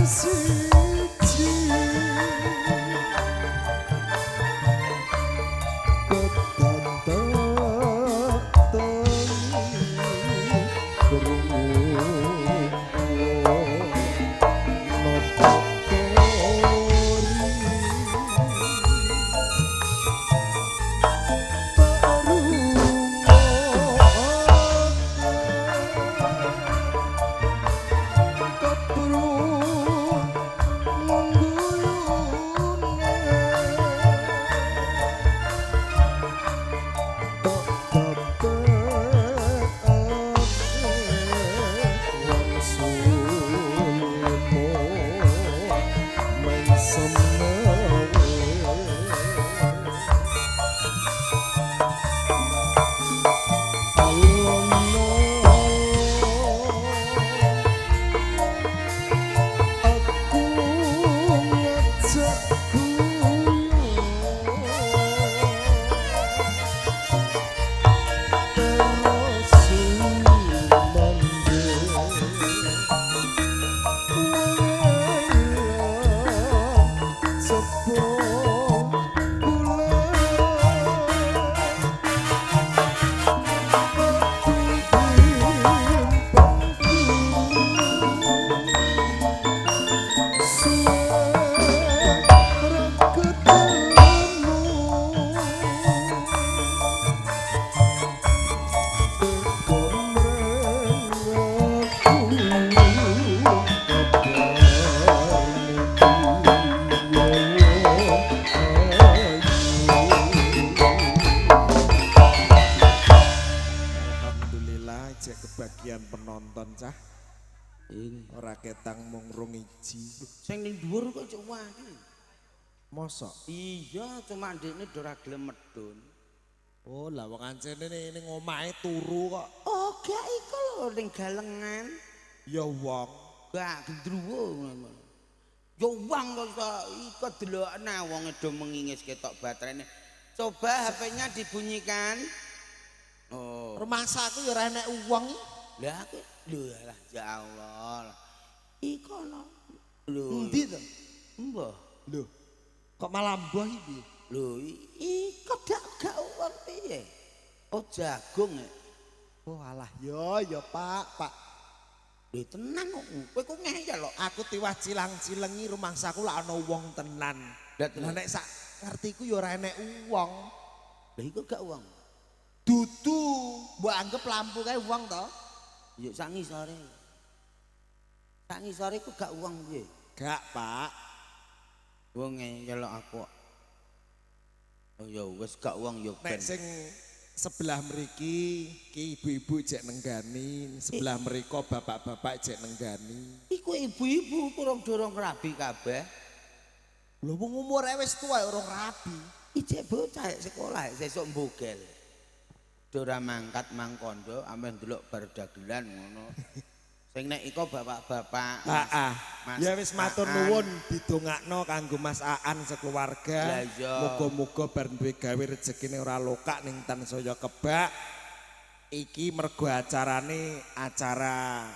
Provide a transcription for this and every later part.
Siji Alhamdulillah jek kebagian penonton cah. Ora ketang mung rong iji. Sing ning dhuwur kok cuk wae. Mosok? Iya, cuma ndekne ora gelem medun. Oh, lah wong ancene ning omahe turu kok. Oh, gak iku lho ning galengan. Ya wong. Gak gendruwo ngono. Ya wong kok iku delokne wong do mengingis ketok baterainya. Coba HP-nya dibunyikan. Oh. Rumangsaku ya ora enek wong. Lah aku lho lah ya Allah. Iku ana. Lho. Endi to? Mbah. Lho. Kok malah mbah iki? Lho, iku gak wong piye? Oh jagung e. Oh alah ya ya Pak, Pak. Lho tenan kok. Kowe ku ngeyel kok. Aku tiwah cilang-cilengi rumangsaku lak ana wong tenan. Lah Lah nek sak ngertiku ya ora enek wong. Lah iku gak wong. Dudu, mbok anggap lampu kae wong to? Ya sak ngisore. Sak ngisore ku gak wong piye? Gak, Pak. Wong ngeyel aku. Oh ya wis gak wong ya ben. Nek sing sebelah mriki ki ibu-ibu jek nenggani, sebelah mriko bapak-bapak jek nenggani. Iku ibu-ibu kurang dorong rabi kabeh. Lho wong umure wis tuwa urung rabi. Ijek bocah sekolah sesuk mbogel. Ora mangkat mangkondo ameh ndelok bar dagelan ngono. Sing nek iko bapak-bapak. Heeh. Mas Ya wis matur Aan. nuwun didongakno kanggo Mas Aan sekeluarga. Lah iya. Muga-muga bar duwe gawe rezekine ora lokak ning tansaya kebak. Iki mergo acarane acara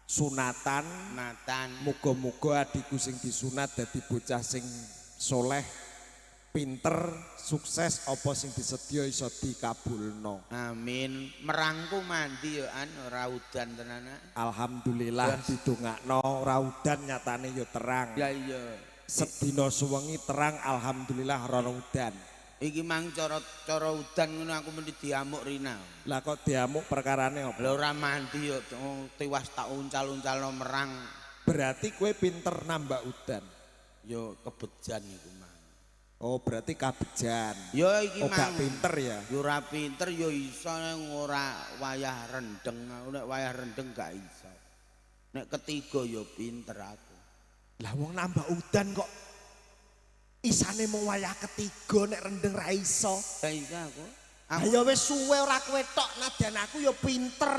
sunatan. Natan. Muga-muga adikku sing disunat dadi bocah sing soleh, pinter, sukses apa sing disedya iso dikabulno. Amin. Merangku mandi yo an ora udan tenan. Alhamdulillah didongakno ora udan nyatane yo terang. Ya iya. Sedina suwengi terang alhamdulillah ora udan. Iki mang cara cara udan ngono aku mesti diamuk Rina. Lah kok diamuk perkarane apa? Lah ora mandi yo tiwas tak uncal-uncalno merang. Berarti kowe pinter nambah udan. Yo kebejan iku mang. Oh berarti kabejan. Yo iki Oh mang. gak pinter ya. Yo ora pinter yo iso ning ora wayah rendeng. Aku nek wayah rendeng gak iso. Nek ketiga yo pinter aku. Lah wong nambah udan kok isane mung wayah ketiga nek rendeng ra iso. Gak iso aku. Lah Aku ya wis suwe ora kowe tok nadyan aku ya pinter.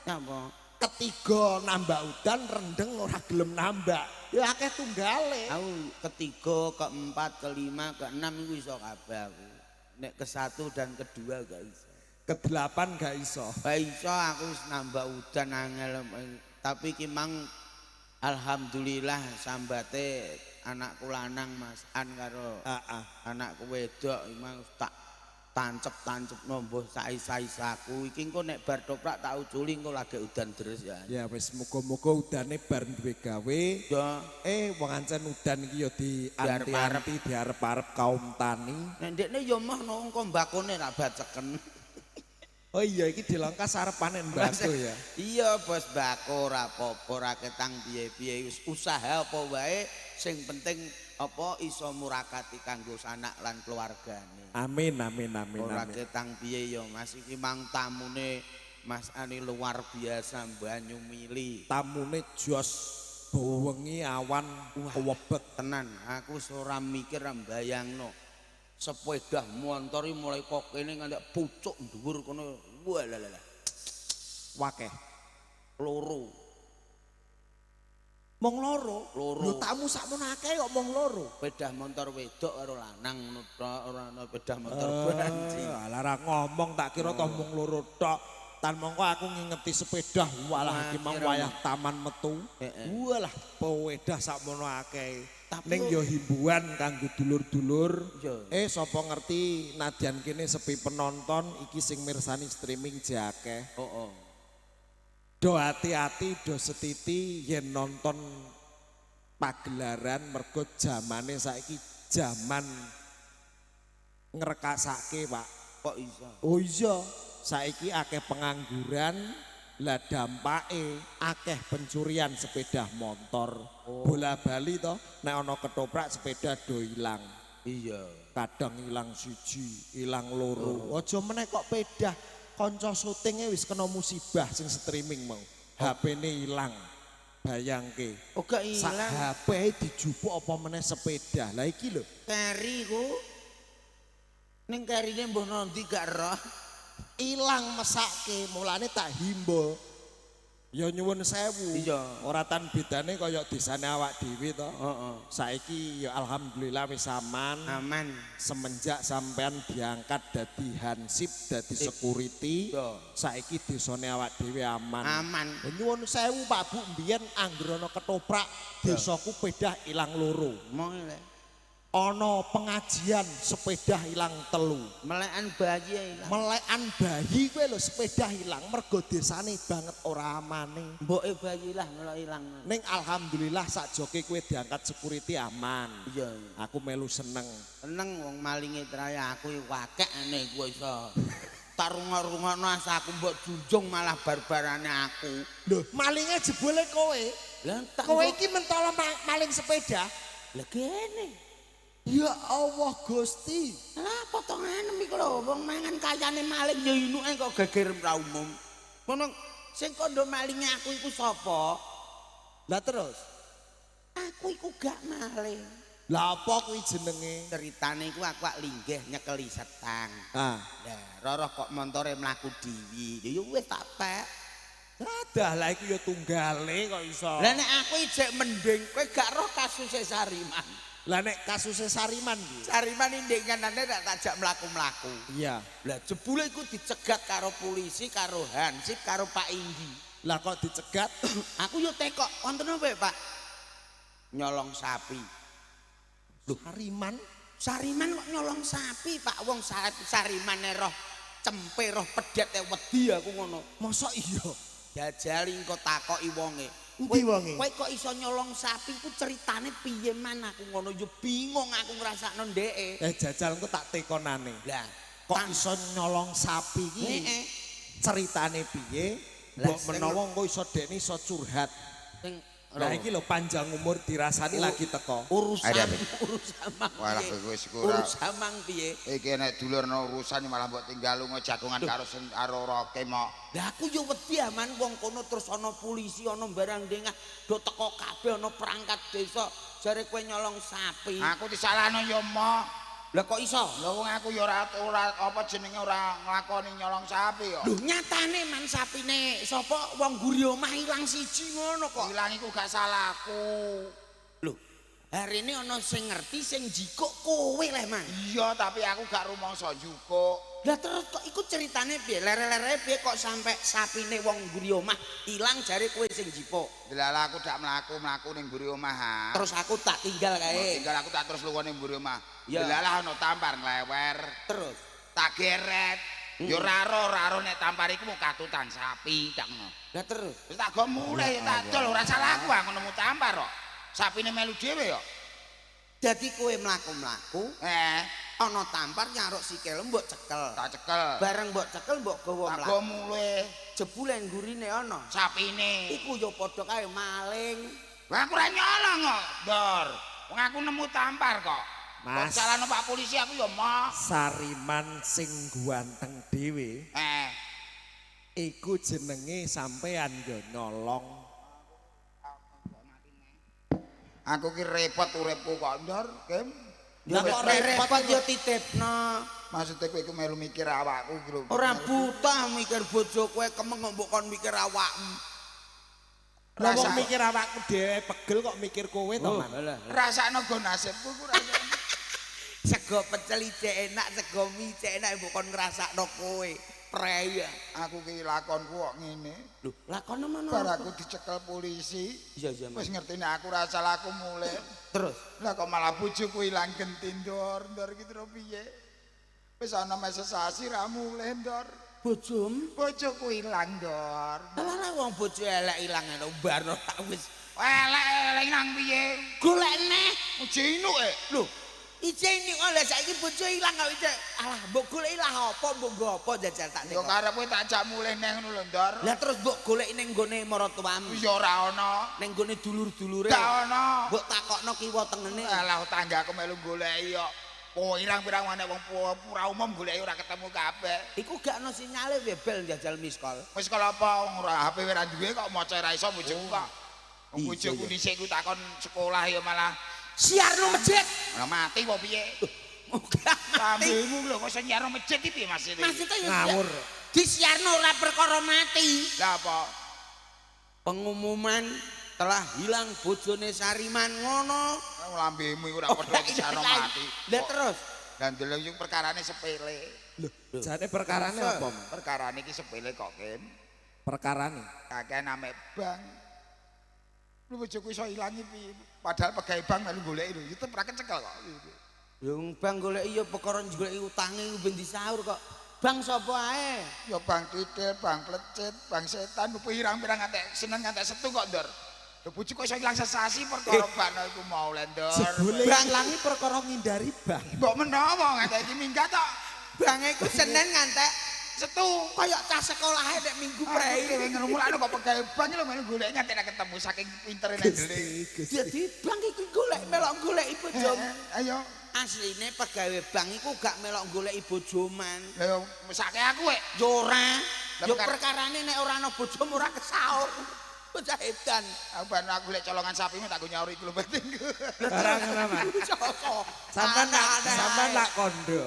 napa? Ketiga nambah udan rendeng ora gelem nambah. Ya akeh tunggale. Aku ketiga, keempat, kelima, keenam iku iso kabeh aku. Nek ke satu dan kedua gak iso. Kedelapan gak iso. Gak iso aku wis nambah udan angel tapi ki mang Alhamdulillah sambate anakku lanang Mas An karo anakku wedok emang tak tancep-tancepno mbuh sais-saisaku iki engko nek bar toprak tak uculi engko lagi udan deres ya. Ya wis muga-muga udane bar duwe gawe. Ya. Wong ancen udan iki ya dianti-anti diarep-arep kaum tani. Nek ndekne ya mah no engko mbakone ra baceken. Oh iya iki dilengkas arep panen mbako ya. Iya bos bako ora apa-apa ora ketang piye-piye wis usaha apa wae sing penting apa iso murakati kanggo sanak lan keluargane. Amin amin amin. Ora ketang piye ya Mas iki mang tamune Mas Ani luar biasa banyu mili. Tamune jos wengi awan kewebek tenan. Aku wis ora mikir mbayangno. Sepeda montor iki mulai kok kene nganti pucuk dhuwur kono. Walah. Wakeh. Loro. Mong loro. Loro. Lho tamu sakmono akeh kok mong loro. Sepeda motor wedok karo lanang ngono tok, ora ana sepeda motor banci. Alah ra ngomong tak kira toh mung loro tok. Tan mongko aku ngingeti sepeda walah iki mang wayah taman metu. Walah pewedah sakmono akeh. Ning yo himbuan kanggo dulur-dulur. Sapa ngerti nadyan kene sepi penonton iki sing mirsani streaming jake. Heeh. Do hati-hati, do setiti yen nonton pagelaran mergo jamane saiki jaman ngrekasake, Pak. Kok iso? Oh iya, saiki akeh pengangguran, lah dampake akeh pencurian sepeda motor. Bola-bali to, nek ana ketoprak sepeda do ilang. Iya. Kadang ilang siji, ilang loro. Aja meneh kok pedah. Kanca syutinge wis kena musibah sing streaming mau. HP-ne ilang. Bayangke. Oh gak ilang. Sak HP dijupuk apa meneh sepeda. Lah iki lho. Keri ku. Ning kerine mbuh nanti gak roh. Ilang mesake, mulane tak himbo. Ya nyuwun sewu. Iya. Ora tan bedane kaya desane awak dhewe to. Heeh. Saiki ya alhamdulillah wis aman. Aman. Semenjak sampean diangkat dadi hansip, dadi security, Iya. saiki desane awak dhewe aman. Aman. Nyuwun sewu Pak Bu, mbiyen anggere ana ketoprak desaku pedah ilang loro. Mong le. Ana pengajian sepeda ilang telu. Melekan bayi ilang. Melekan bayi kowe lho sepeda ilang mergo desane banget ora amane. Mboke bayi lah melok ilang. Ning alhamdulillah sakjoke kowe diangkat security aman. Iya. Aku melu seneng. Seneng wong malinge traya aku iku akeh ane kowe iso. Tak rungok-rungokno asa aku mbok junjung malah barbarane aku. Lho, malinge jebule kowe. Lah kowe iki mentolo maling sepeda. Lah kene. Ya Allah Gusti. Lah potongane iku lho wong mangan kayane maling ya inuke kok geger ra umum. Ngono sing kandha malinge aku iku sapa? Lah terus aku iku gak maling. Lah apa kuwi jenenge? Ceritane iku aku ak linggih nyekeli setang. Ah. Lah roroh kok montore mlaku dhewe. Ya wis tak pek. Dadah lah iku ya tunggale kok iso. Lah nek aku ijek mending kowe gak roh kasuse Sariman. Lah nek kasuse Sariman iki. Sariman iki ndek nganane tak tajak mlaku-mlaku. Iya. Lah jebule iku dicegat karo polisi, karo hansip, karo Pak Inggi. Lah kok dicegat? Aku yo tekok, wonten apa Pak? Nyolong sapi. Lho, Sariman? Sariman kok nyolong sapi, Pak. Wong Sarimane roh cempe, roh pedhet wedi aku ngono. Mosok iya? Jajal engko takoki wonge. Endi wonge? Kowe kok iso nyolong sapi ku ceritane piye man aku ngono yo bingung aku ngrasakno ndeke. Jajal engko tak tekonane. Lah, kok iso nyolong sapi iki? Heeh. Ceritane piye? Mbok menawa engko iso dekne iso curhat. Sing Lah iki lho panjang umur dirasani lagi teko. Urusan urusan mang. Walah kowe wis ora. Urusan mang piye? Iki nek dulur no urusan malah mbok tinggal lunga jagongan karo sing karo roke mok. Lah aku yo wedi aman wong kono terus ana polisi ana barang dengah do teko kabeh ana perangkat desa jare kowe nyolong sapi. Aku disalahno yo mok. Lah kok iso? Lah wong aku ya ora apa jenenge ora nglakoni nyolong sapi kok. Lho nyatane man sapine sapa wong mburi omah ilang siji ngono kok. Ilang iku gak salahku. Lho, harine ana sing ngerti sing njikuk kowe leh man. Iya, tapi aku gak rumangsa njukuk. Lah terus kok iku ceritane piye? Lere-lere piye kok sampe sapine wong mburi omah ilang jare kowe sing jipuk. Delala aku dak mlaku-mlaku ning mburi omah. Ha. Terus aku tak tinggal kae. Tinggal aku tak terus lunga ning mburi omah. Ya. Delalah ana tampar nglewer. Terus tak geret. Ya ora ro nek tampar iku mung katutan sapi tak ngono. Lah terus wis tak go mulih ya tak dol ora salah aku aku nemu tampar kok. Sapine melu dhewe kok. Dadi kowe mlaku-mlaku, ana tampar nyaruk sikil mbok cekel. Tak cekel. Bareng mbok cekel mbok gawa Tak mlaku. go mulih. Jebule nggurine ana sapine. Iku ya padha kae maling. Lah aku ora nyolong kok, Ndor. Wong aku nemu tampar kok. Mas. Salahno Pak polisi aku ya moh. Sariman sing guanteng dhewe. Iku jenenge sampean ya nyolong. Aku ki repot uripku kok, Ndor, Kim. Lah kok repot ya titipno. Maksude kowe iku melu mikir awakku iki lho. Ora buta mikir bojo kowe kemeng kok mbok kon mikir awakmu. Lah wong mikir awakku dhewe pegel kok mikir kowe to, Man. Rasakno go nasibku ku rasakno. Sego pecel ijek enak, sego mie ijek enak mbok kon ngrasakno kowe. Prei ya. Aku ki lakonku kok ngene. Lho, lakon mana? Bar aku dicekel polisi. Iya, iya, Mas. Wis ngerti nek aku ora salah aku mulih. Terus lah kok malah bojoku ilang genti, Ndor, Ndor iki terus piye? Wis ana mesesasi ra mulih, Ndor. Bojom? Bojoku ilang, Ndor. Lah lah wong bojo elek ilang lho barno wis. Elek-elek ilang piye? Golek neh. Jinuk e. Lho, ije ini oleh saiki bojo ilang kok ije. Alah, mbok goleki lah apa, mbok nggo apa jajal tak Ya nek. karepe tak jak mulih neh ngono lho, Ndor. Lah terus mbok goleki ning nggone maratuwamu. Ya ora ana. Ning nggone dulur-dulure. Gak ana. Mbok takokno kiwa tengene. Alah tanggaku melu goleki kok. Pirang-pirang nek wong pura umum goleki ora ketemu kabeh. Iku gak ana sinyale bebel njajal miss call. Wis kala apa wong ora HP ora duwe kok maca ora iso bojoku kok. Wong bojoku dhisik ku takon sekolah ya malah siarno masjid. Malah mati apa piye? Muga mati. Lambemu lho kok siarno masjid iki piye Mas? Maksudnya ya Ngawur. Disiarno ora perkara mati. Lah apa? Pengumuman telah hilang bojone Sariman ngono. Lambemu iku ora padha disiarno mati. Lah terus Lah ndelok iku perkarane sepele. Lho, jane perkarane apa? Perkarane iki sepele kok, Kim. Perkarane. Kakean ame bank. Lu bojoku iso ilang iki piye? Padahal pegawai bank melu goleki lho, ya tetep ra kecekel kok. Ya wong bank goleki ya perkara goleki utange ku ben disaur kok. Bank sapa ae? Ya bank titil, bank plecit, bank setan, pirang-pirang ngantek seneng ngantek setu kok, Ndor. Lho bojoku iso ilang sesasi perkara bakno iku mau le, Ndor. Jebule ilangi perkara ngindari bank. Mbok menawa ngantek iki minggat tok. Bank iku Senin ngantek setu. Kaya cah sekolahe nek Minggu prei. prei. Ngrumulane kok pegawai bank lho melu goleki ngantek ra ketemu saking pintere nek ndelik. Dadi bank iku golek melok goleki bojomu. Ayo. Asline pegawe bank iku gak melok goleki bojoman. Lha mesake aku wek. Ya ora. Lah Ya perkarane nek ora ana bojomu ora kesaur. Bocah edan. Aku ben aku lek colongan sapimu tak go nyaur iku lho penting. Ora ngono, Mas. Sampean sampean lak kondo.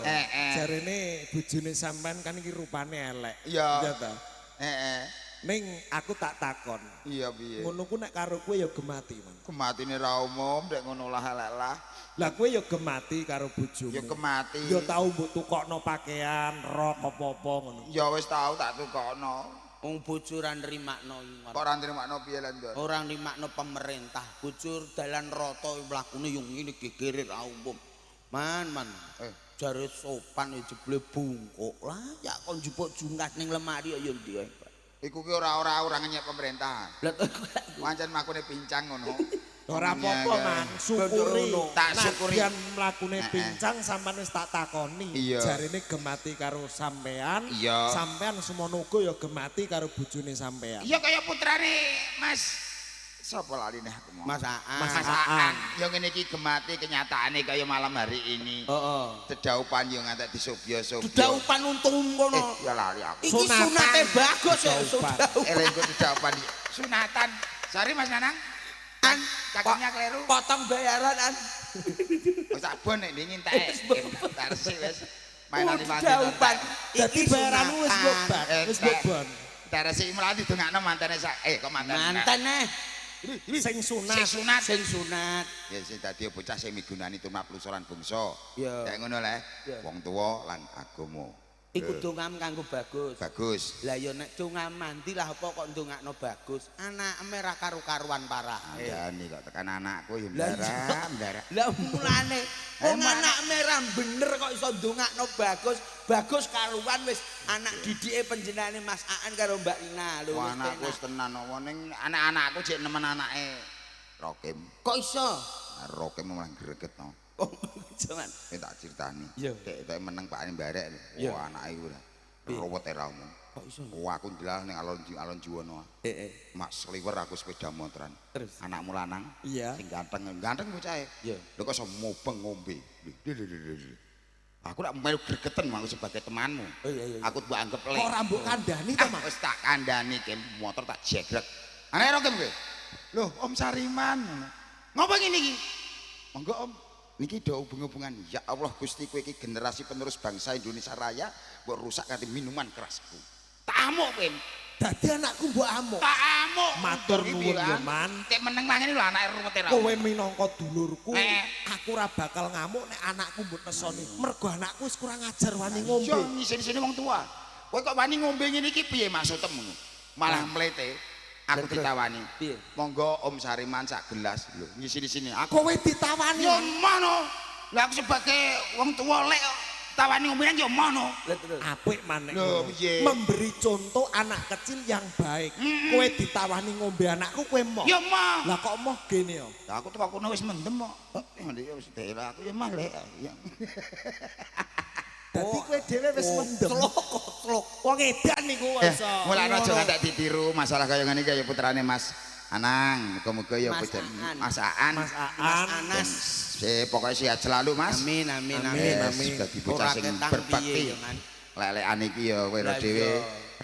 Jarene bojone sampean kan iki rupane elek. Iya. Iya ta? Heeh. Ning aku tak takon. Iya piye? Ngono ku nek karo kowe ya gemati, Man. Gematine ra umum nek ngono lah elek lah. Lah kowe ya gemati karo bojomu. Ya gemati. Ya tau mbok tukokno pakaian, rok apa-apa ngono. Ya wis tau tak tukokno. Wong bojo ora nrimakno iki. Kok ora nrimakno piye lho, Ndor? Ora nrimakno pemerintah. Bojo dalan rata mlakune yo ngene gegere ra umum. Man, man. Jare sopan ya jebule bungkuk. Lah ya kon njupuk jungkas ning lemari ya ndi ae. Iku ki ora ngenyek pemerintahan. Lah pancen mlakune pincang ngono. Ora apa-apa, Man. Syukuri. Tak syukuri. Nadyan mlakune pincang sampean wis tak takoni. Jarine gemati karo sampean. Sampean semono uga ya gemati karo bojone sampean. Iya kaya putrane Mas. Sapa laline aku mau? Mas Aan. Mas Aan. Ya ngene iki gemati kenyataane kaya malam hari ini. Heeh. Dedaupan yo ngantek disobyo-sobyo. Dedaupan untung kono. Ya lali aku. Iki sunate bagus ya sunatan. Elengku dedaupan. Sunatan. Sorry Mas Nanang. An, kakinya keliru. Potong bayaran an. Wis tak bon nek ndingin tak. Tak resik wis. Mainan Dedaupan. Dadi bayaranmu wis mbok ban, wis mbok bon. Tak resik mlayu didongakno mantene sak. Kok mantan. Mantene. Sing sunat. Sing sunat. Sing sunat. Ya sing dadi bocah sing migunani tumrap lusuran bangsa. Iya. Kayak ngono le. Wong tuwa lan agama. Iku dongam kanggo Bagus. Bagus. Lah ya nek dongam mandi lah apa kok ndongakno Bagus. Anake ra karu-karuan parah. Andani kok tekan anakku ya Lah iya. ndara. Lah mulane wong anak merah bener kok iso ndongakno Bagus. Bagus karuan wis anak didike panjenengane Mas Aan karo Mbak Ina lho wis Anakku wis tenan ning anak-anakku jek nemen anake Rokim. Kok iso? Rokim malah gregetno. Oh, jangan. Kowe tak critani. Dek tok meneng pakane barek. Wah, anake iku lho. Ruwet era omong. Kok iso? Wah, aku ndelal ning alon Juwono. Heeh. Mak sliwer aku sepeda motoran. Terus anakmu lanang iya sing ganteng, ganteng bocahe. Iya. Lho kok iso mubeng ngombe. Lho. Aku tak melu gregeten aku sebagai temanmu. Oh, iya, iya. Aku mbok anggap lek. Kok ora mbok kandhani to, Mas? Wis tak kandhani ke motor tak jegrek. Anake Rokim kowe. Lho, Om Sariman. Ngopo ngene iki? Monggo Om. Niki do hubung-hubungan. Ya Allah Gusti, kowe iki generasi penerus bangsa Indonesia Raya mbok rusak kanthi minuman kerasku. Tak amuk kowe. Dadi anakku mbok amuk. Tak amuk. Matur nuwun ya, Man. Nek meneng mangene lho anake ruwet ra. Kowe minangka dulurku, aku ora bakal ngamuk nek anakku mbok nesoni. Mergo anakku wis kurang ajar wani ngombe. Yo ngisin-isini wong tua. Kowe kok wani ngombe ngene iki piye maksudmu? Malah mlete. Aku ditawani. Piye? Monggo Om Sariman sak gelas. Lho, ngisin-isini. Aku kowe ditawani. Yo mono. Lah aku sebagai wong tua lek tawani ngombe yo mono. Apik maneh. Lho piye? Memberi contoh anak kecil yang baik. Kowe ditawani ngombe anakku kowe moh. Yo moh. Lah kok moh gene yo? Lah aku teko kono wis mendem kok. Ya wis daerah aku ya mah lek. Dadi kowe dhewe wis mendem. Slok. Wong edan niku kok iso. Mulane aja ngantek ditiru masalah kaya ngene iki ya putrane Mas Anang. Muga-muga ya Mas Aan. Mas Aan. Mas Anas. Pokoke sehat selalu Mas. Amin amin amin. Amin. Dadi bocah sing berbakti. Lek-lekan iki ya kowe dhewe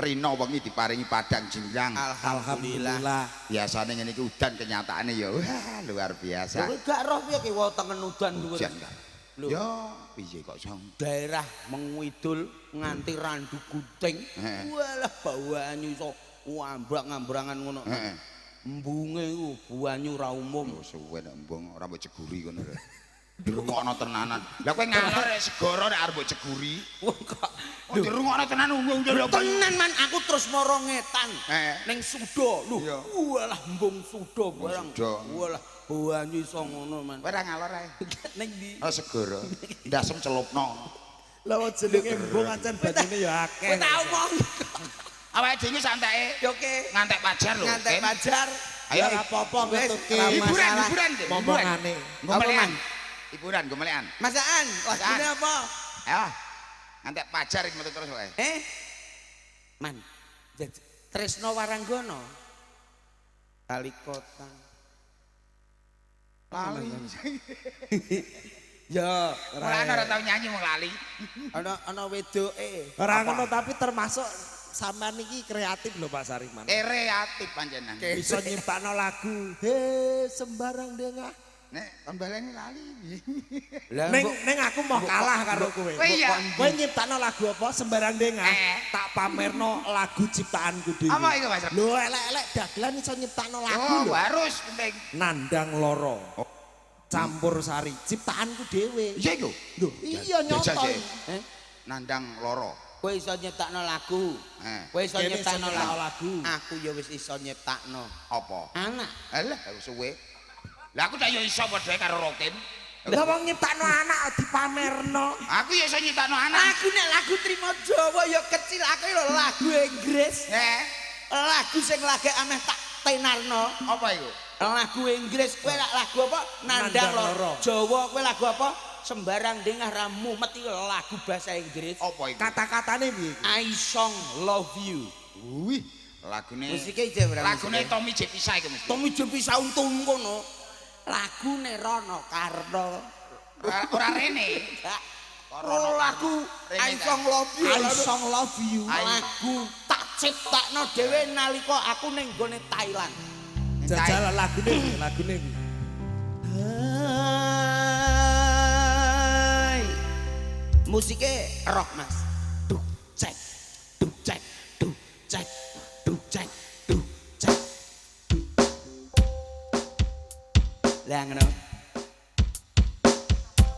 rino wengi diparingi padang jinglang. Alhamdulillah. Biasane ngene iki udan kenyataane ya wah luar biasa. Kowe gak roh piye ki wonten udan dhuwur. Lho. Ya piye kok iso daerah Mengwidul nganti Randu Gunting. Walah banyu iso ambrak-ambrangan ngono. Heeh. Embunge iku banyu ra umum. Oh suwe nek embung ora mbok ceguri ngono lho. Dirungokno tenanan. Lah kowe ngalor nek segara nek arep mbok ceguri. Wong kok dirungokno tenan wong tenan man aku terus moro ngetan. Ning Suda lho. Walah embung Suda barang. Walah banyu iso ngono man. Kowe ora ngalor ae. Ning ndi? Oh segara. Ndasem celupno. Lah wong jenenge embung ancen banyune ya akeh. Kowe tak omong. Awake dhewe santeke. Ya oke. Ngantek pajar lho. Ngantek pajar. Ayo ora apa-apa ngetutke. Hiburan hiburan. Omongane. Gomelean. Hiburan gomelean. Mas Aan, lagune apa? Ayo. Ngantek pajar iki metu terus wae. Man. Tresno Waranggono. Kali kota. Lali. Ya, ora ora tau nyanyi wong lali. Ana wedoke. Ora ngono tapi termasuk sampean iki kreatif lho Pak Sariman. Kreatif panjenengan. Iso nyiptakno lagu. He sembarang dengah. Nek kon baleni lali. Ning aku mau kalah karo kowe. Kowe nyiptakno lagu apa sembarang dengah? Tak pamerno lagu ciptaanku dhewe. Apa iku Mas? Lho elek-elek dagelan iso nyiptakno lagu lho. Oh, harus penting. Nandang loro. Campur sari ciptaanku dhewe. Iya iku. Lho, iya nyoto. Nandang loro. Kowe iso nyiptakno lagu. Kowe iso nyiptakno lagu. Aku ya wis iso nyiptakno. Apa? Anak. Alah, suwe. Lah aku tak yo iso padha karo Rokim. Lah wong nyiptakno anak dipamerno. Aku ya iso nyiptakno anak. Aku nek lagu trimo Jawa ya kecil, aku lho lagu Inggris. Lagu sing lagi aneh tak tenarno. Apa iku? Lagu Inggris kowe lak lagu apa? Nandang loro. Jawa kowe lagu apa? Sembarang dengah ra mumet iki lagu bahasa Inggris. Apa iku? Kata-katane piye iku? I song love you. Wih, lagune. Musike ije ora? Lagune Tommy J Pisa iku mesti. Tommy J Pisa untung kono. Lagune Rono Karno. Ora rene. Oh, lagu I song love you. I song love you. Lagu tak ciptakno dhewe nalika aku ning gone Thailand. Jajal lagune lagune kuwi. Hai. Musike rock Mas. Duk cek duk cek duk cek duk cek duk cek. Lah ngono.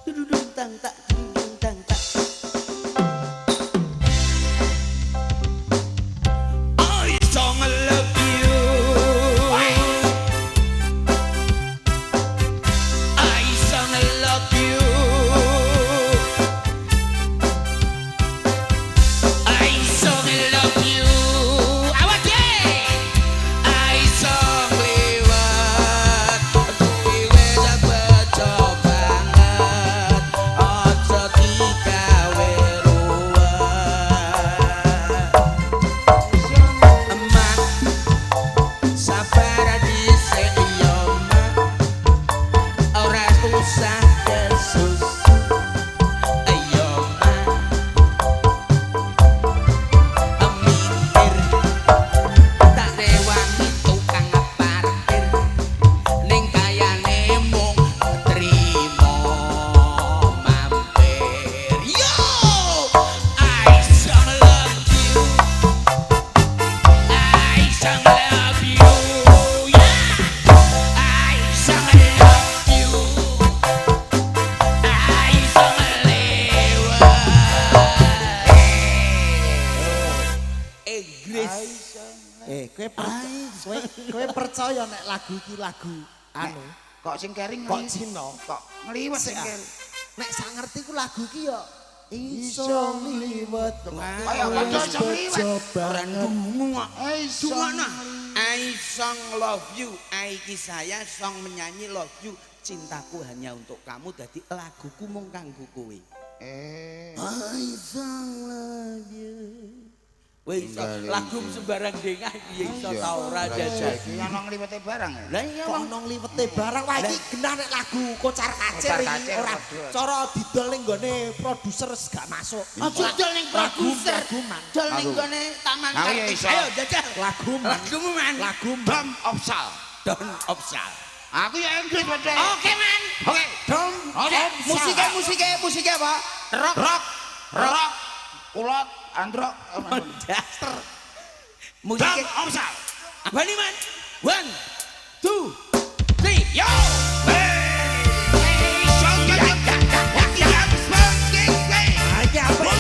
Dudung tang tak dudung tang tak. Desas-desus. Ayo ma mikir tak rewangi tukang parkir ning kayane mung trimo mampir. Yo, I so love you, I so love you, yeah. I so love you, I so lewat. Inggris. Eh, kowe percaya nek lagu iki lagu anu Kok sing kering kok Cina? Kok ngliwet sing Sik, ah. kering. Nek sak ngerti ku lagu iki ya iso ngliwet. Kaya padha iso ngliwet. Ora ndungu kok. Iso Dungokno. I song love you. I iki saya song menyanyi love you. Cintaku hanya untuk kamu, dadi laguku mung kanggo kowe. Eh. I song love you. Wis iso lagu sembarang dengah iki ya iso ta ora jajal. Iki ana ngliwete barang ya. Lah iya Kok wong ono ngliwete barang, wah iki genah nek lagu kocar kacir iki Kocar-kacir, ora padha. cara didol ning gone produser gak masuk. Aja dol ning produser. Lagu man. Dol ning Aku. gone Taman Aku ya Kartini. iso. Ayo jajal. Lagu man. Lagumu man. Lagu man. Dom of Sal. Don Opsal. Aku ya Inggris padha. Oke man. Oke. Dom Oke. Musiknya musiknya musiknya apa? Rock. Rock. Rock. Kulot, androk. Daster. Dom Musiknya of Sal. apa nih man? 1, 2, 3, yo! Iki apa?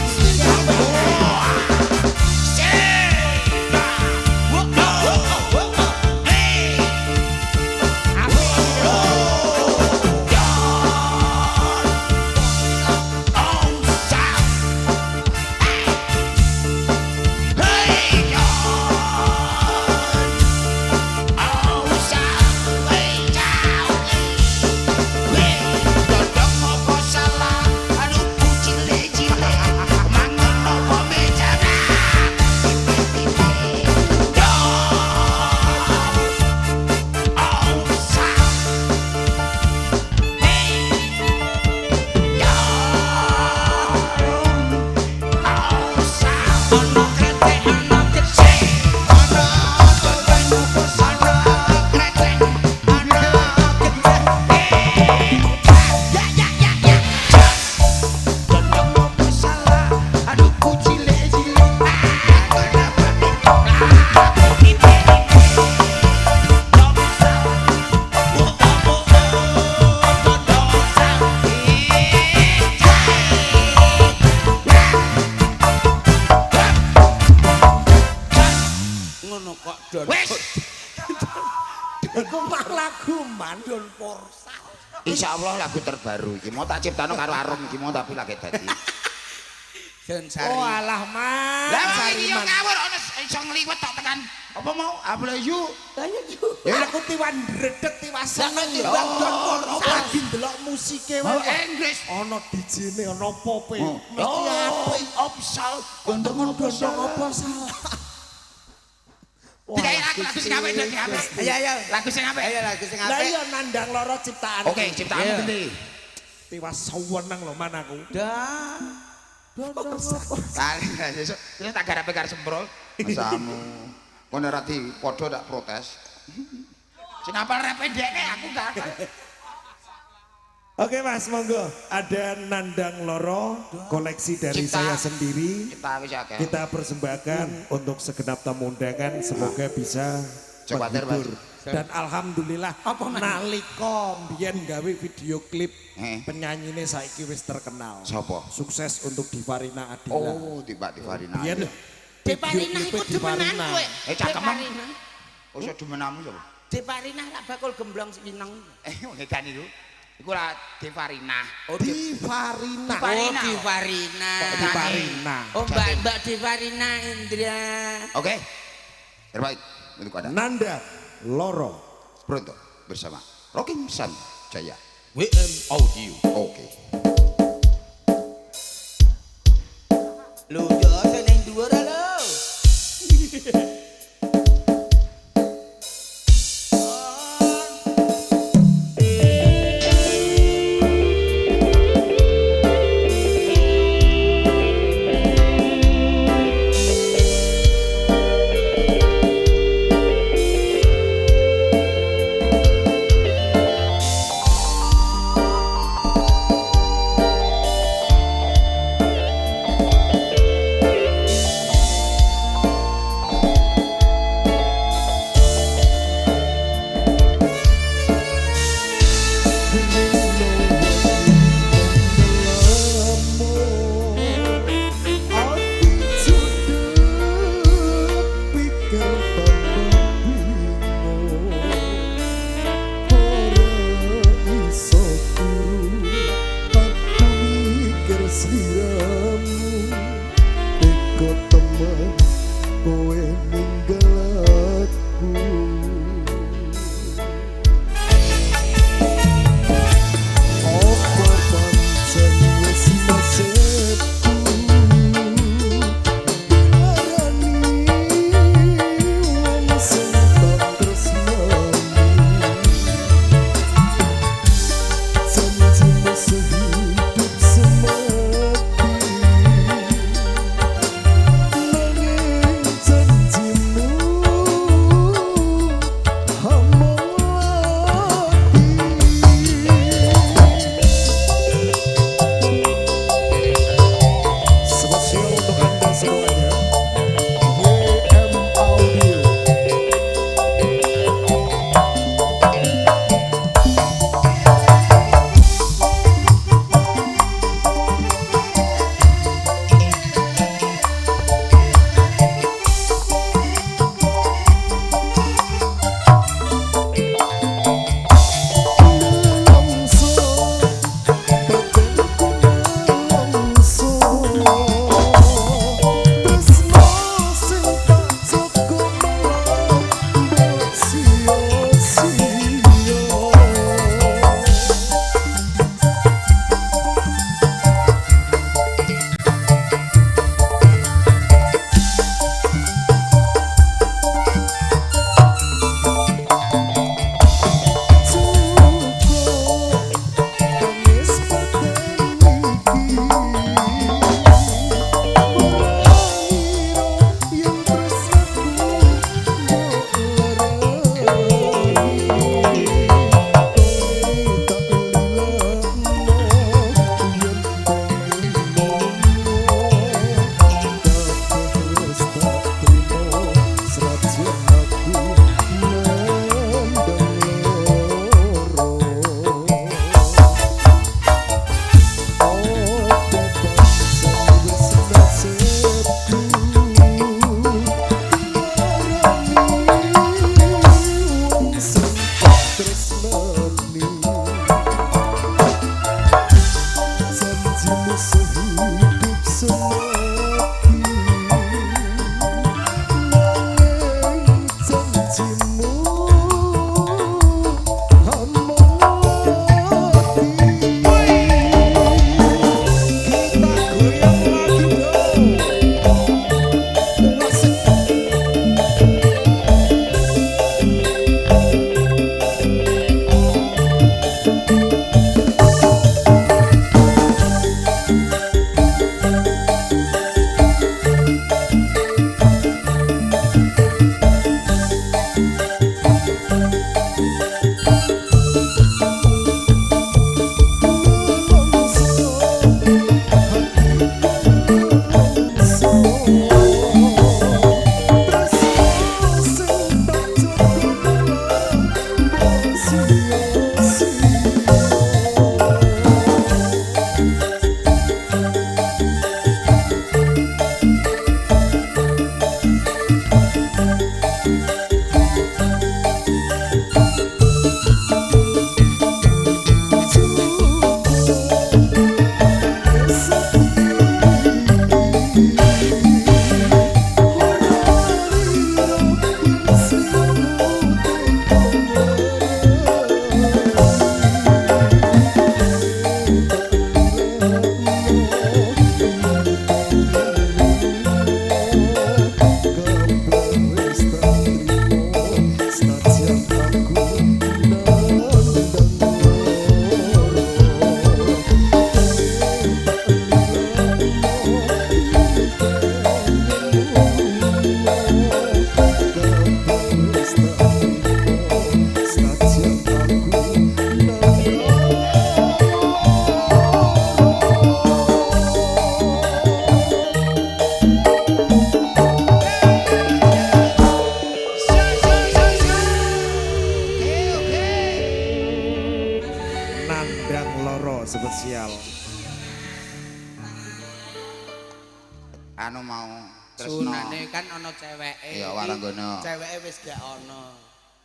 Ono krecek, ono kecek. Ono krecek, ono kecek. Ya ya ya ya. Ngono kok don. Wes. Iku mah lagu man Don Porsa. Insya Allah lagu terbaru iki mau tak ciptano karo Arum iki mau tapi lagi dadi. Don Sari. Oh alah man. Lah iki yo Sariman. ngawur ana iso ngliwet tak tekan. Apa mau? Apa yu? Lah iya ju. Ya Aku tiwan ndredeg tiwas seneng Lah, tiwan Don Porsa. Lagi ndelok musike Mau wae. Inggris. Ono DJ-ne, ono pope. Oh. Mesti apik. Opsal. Gondong Gondong apa salah? Dikai lagu lagu sing apik sing apik. Ayo ayo. Lagu sing apik. Ayo lagu sing Lah apik. iya nandang loro ciptaan. Oke, ciptaanmu Iya. endi? Tiwas seneng lho man aku. Dah. Kali sesuk terus tak garape karo semprol. Masamu. Kono ora di padha tak protes. Sing apal repe ndekne aku gak apal. Oke Mas, monggo. Ada Nandang Loro, koleksi dari Cipta. saya sendiri. Cipta wis akeh. Kita persembahkan untuk segenap tamu undangan, semoga bisa Coba ter, Mas. menghibur. Dan alhamdulillah nalika mbiyen gawe video klip penyanyine saiki wis terkenal. Sopo? Sukses untuk Divarina Adila. Oh, tiba Divarina. Biyen Deparina video iku klipe demenan Divarina. kowe. Eh, cakeman. Deparina. Oh, iso demenamu sapa? Deparina lak bakul gemblong sineng. Eh, ngedan iku. Iku lah Devarina. Oh, Divarina. Oh, Divarina. Divarina. Oh, Mbak Mbak Divarina Indra. Oke. Terbaik untuk Anda. Nanda Loro. Pronto bersama Rocking Sun Jaya. WM Audio. Oke. Lho, yo sing ning dhuwur lho. Goyang Loro spesial. Anu mau tresno. Sunane kan ana ceweke. Iya, Waranggono. Ceweke wis gak ana.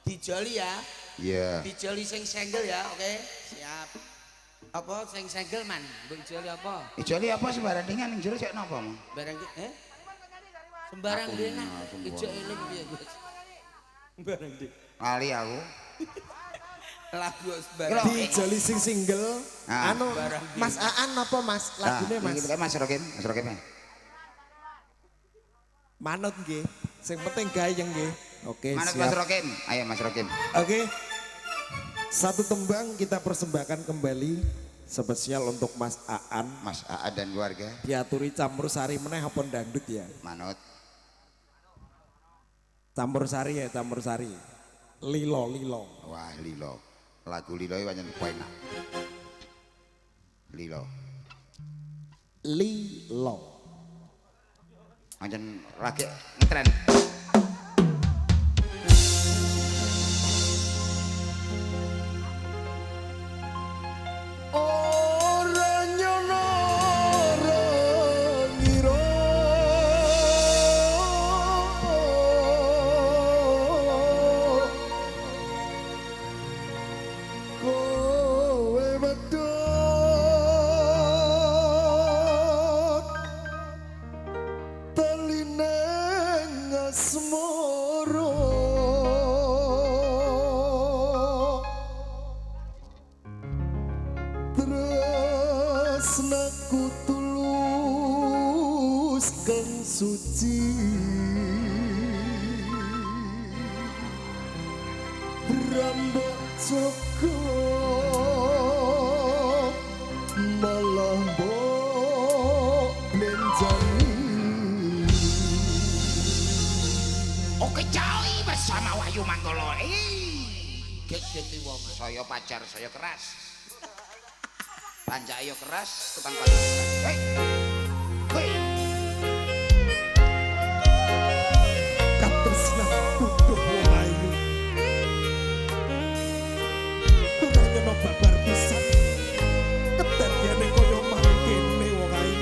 Dijoli ya. Iya. Dijoli sing single ya, oke? Siap. Apa sing single man? Mbok ijoli apa? Ijoli apa sembarang dengan ning jero sik napa, Mang? Barang ki eh? Sembarang dene. Sembarang. Ijo eling piye, Gus? Sembarang di. Lali aku. Lagu sembarang. Dijoli sing single. Ah. Anu Mas Aan apa Mas? Lagune Mas. Iki Mas Rokim, Mas Rokim. Manut nggih. Sing penting gayeng nggih. Oke, Manut Mas siap. Rokim. Ayo Mas Rokim. Oke. Satu tembang kita persembahkan kembali spesial untuk Mas Aan. Mas Aan dan keluarga. Diaturi campur sari meneh apa dangdut ya? Manut. Campur sari ya, campur sari. Lilo, lilo. Wah, Lilo. Lagu Lilo iki pancen enak. Lilo. Lilo. Pancen lagi ngetren. Ora nyono ora ngira kowe medhot teline asmara tresnaku tulus kang suci rambut cukup malah mbok blenjani. Oke coy bersama Wahyu Manggolo. Get-geti wong. Saya pacar saya keras. Pancake yo keras, tukang pancake keras. Hei. Hei. Katresnan kuduh wong ayu ora nyono babar pisan kedadiane kaya mangkene wong ayu.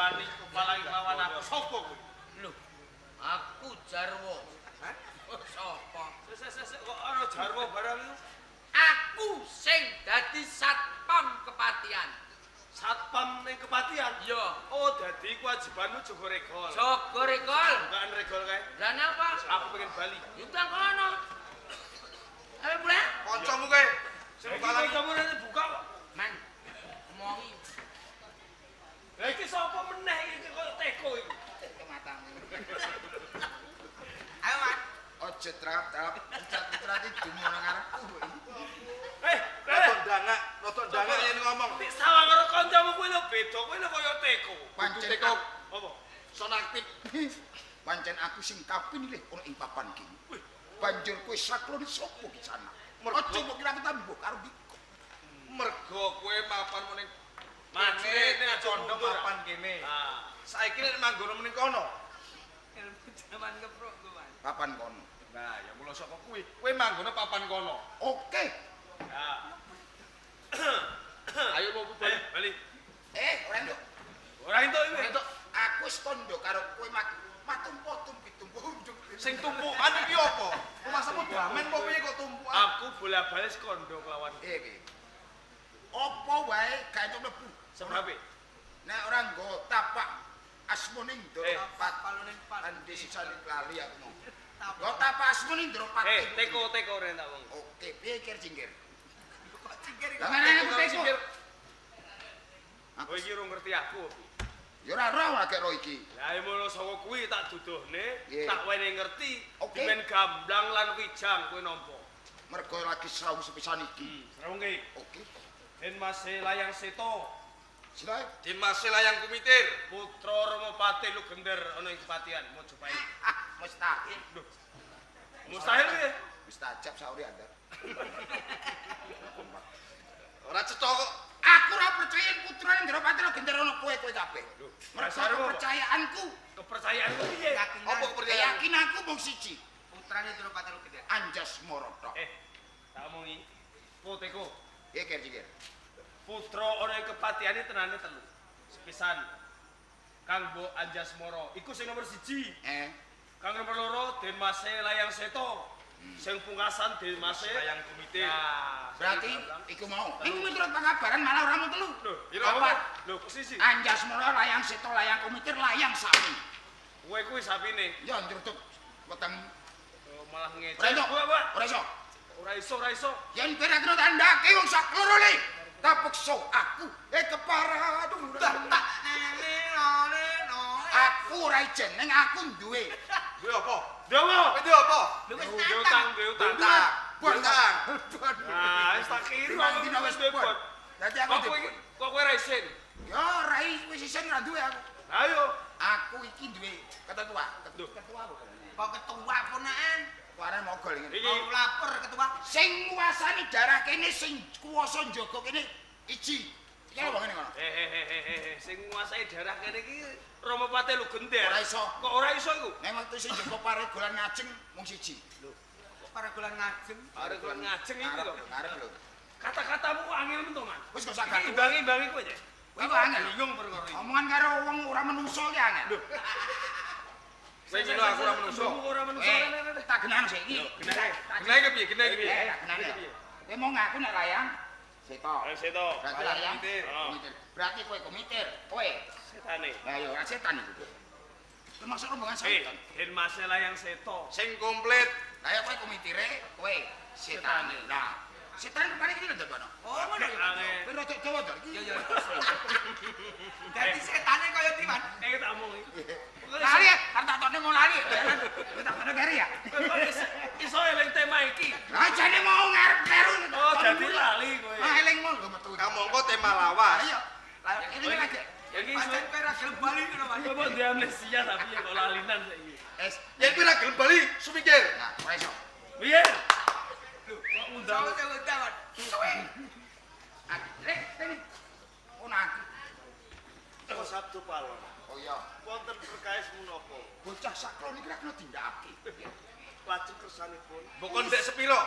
Wani kepalangi lawan aku sapa kowe? Lho, aku Jarwo. Hah? Sapa? Sik kok ana Jarwo barang iku? Aku sing dadi satpam kepatian. Satpam ning kepatian? Iya. Oh, dadi kewajibanmu jaga regol. Jaga regol. Bukaan regol kae. Lah napa? Aku pengen bali. Yundang kono. Ayo mulai. Kancamu kae sing Iki palang kancamu rene buka kok. Man. Omongi. Lah iki sapa meneh iki kok teko iki? Matamu. Ayo, Man. Aja trap-trap, putra-putra iki dumono ngarepku. Eh, rada ndangak, rada ndangak yen ngomong. Nek sawang karo kancamu kuwi lho beda, kuwi lho kaya teko. Pancen Teko. Apa? Son aktif. Pancen aku sing kapinilih ana ing papan kene. Banjur kowe saklone sapa ki sana? Aja mbok kira aku tambuh karo diko. Mergo kowe mapanmu ning Maju kene, nek aja kondo mundur. mapan kene. Ah. Saiki nek manggono ning kono. Ilmu jaman keprok ku, Man. Papan kono. Nah, ya mula saka kuwi, kowe manggono papan kono. Oke. Ya. Ayo mau Bali, bali. Ora entuk. Ora entuk iki. Entuk. Aku wis kondo karo kowe matumpo tumpi-tumpu. Sing tumpukan iki apa? Rumasamu damen apa piye kok tumpukan? Aku bola-bali kondo kelawan. Piye? Apa wae gak entuk mlebu. Sebabe. Nek ora nggo tapak asmane Ndoropat. Andi sisane lali aku mau. Nggo tapak asmane Ndoropat. Teko teko rene tak wong. Oke, piye kir cingkir? Kok cingkir Lah ngene aku teko. Kowe iki ora ngerti aku apa? Ya ora ora ora kek ro iki. Lah ya mula saka kuwi tak duduhne, Piye? tak wenehi ngerti, Oke. dimen gamblang lan wijang kowe nampa. Mergo lagi srawung sepisan iki. Srawunge. Oke. Den Mase Layang Seto, Sila Dimase Layang Kumitir. putra Ramapati Lugender ana ing Kepatihan Majapahit. ah mustahil. Mustahil piye? Mustajab sauri Anda. Ora cetha kok. Aku ora percaya yen putrane Ndropati Lugender ana kowe-kowe kabeh. Mergo Dasar apa? kepercayaanku, Kepercayaanmu piye? Apa kepercayaan? keyakinanku mung siji, Putrane Ndropati Lugender. Anjas Moro tok. Tak omongi. Poteko, Piye kir cingkir? putra ana ing Kepatihane tenane telu. Sepisan Kang Mbok Anjasmara, iku sing nomor 1. Kang nomor 2 Den Mase Layang Seto. Sing pungkasan Den Mase Layang Kumitir. Nah, Berarti iku mau. Ing miturut pangabaran malah ora mung telu. Lho, Papat. Lho, kok siji? Anjasmara Layang Seto Layang Kumitir Layang Sapi. Kowe kuwi sapine. Ya njrutuk weteng Oh, malah ngecek. ora iso. Kowe. Ora iso. Ora iso, ora iso. Yen kowe ora kena tandake wong sak lorone. Tak peksa aku. Keparah aduh. Tak. Aku ora ijen ning aku duwe. Duwe apa? Dewa. Kowe duwe apa? Lho wis Duwe nantang. utang, duwe utang. Bon. Utang. Nah, wis tak kira Limang dina wis duwe bon. bon. Dadi aku Kok duwe. kowe iki- kok kowe ora isin? Ya ora wis isin ora duwe aku. Ayo. Aku iki duwe ketua. Ketua apa? Kok ketua ponakan? Keluaran mogol ngene. Iki Mau lapor ketua. Sing nguasani darah kene sing kuwasa njaga kene iji. Iki lho ngene ngono. Sing nguasai daerah kene iki Ramapati Lugender. Ora iso. Kok ora iso iku? Ning wektu sing njaga paregolan ngajeng mung siji. Kok paregolan ngajeng? Paregolan ngajeng iki lho. Ngarep lho. Kata-katamu kok angel men to, Man? Wis gak usah gaduh. Imbangi-imbangi kowe, Cek. Iku angel. Bingung perkara iki. Omongan karo wong ora menungso ki angel. Lho. Kowe ngene aku ora menungso. Tembungmu ora menungso. Tak genahno sik iki. Genahe. Genahe kepiye? Genahe kepiye? Tak genahno. Kowe mau ngaku nek layang Seto. Ayo seto. Berarti layang Kumitir. Kumitir. Berarti kowe kumitir, kowe. Setane. Lah ya ora setan iku. Termasuk rombongan setan. Den Mase Layang Seto. Sing komplit. Lah ya kowe kumitire, kowe setane. Lah, setan rupane iki lho Dono. Oh, ngono ya. Angel. Kowe rada dawa to iki. Iya, iya. Dadi setane kaya ndi, Man? Tak omongi. Lali ya, arep tak tokne mau lali. Kowe tak tokne keri ya. Kok iso eling tema iki? Lah jane mau ngarep kleru. Oh, dadi lali kowe. Ah eling mau lho metu. Kamangka tema lawas. Ayo. Lah ini lagi. Iki iso Pancen kowe ora gelem bali ngono, Man. kowe kok duwe amnesia tapi ya kok lalinan saiki. Es. Yen kowe ora gelem bali, sumikir. Nah, ora iso. Piye? Lho, kok undang Sopo sing undang, Man? Suwe. Rek, rene. Ono aku. Kok Sabtu Palon. Oh iya, Wonten perkawis menapa? bocah saklon iki ra kena tindakake. Lajeng kersanipun Mbok kon ndek sepiro?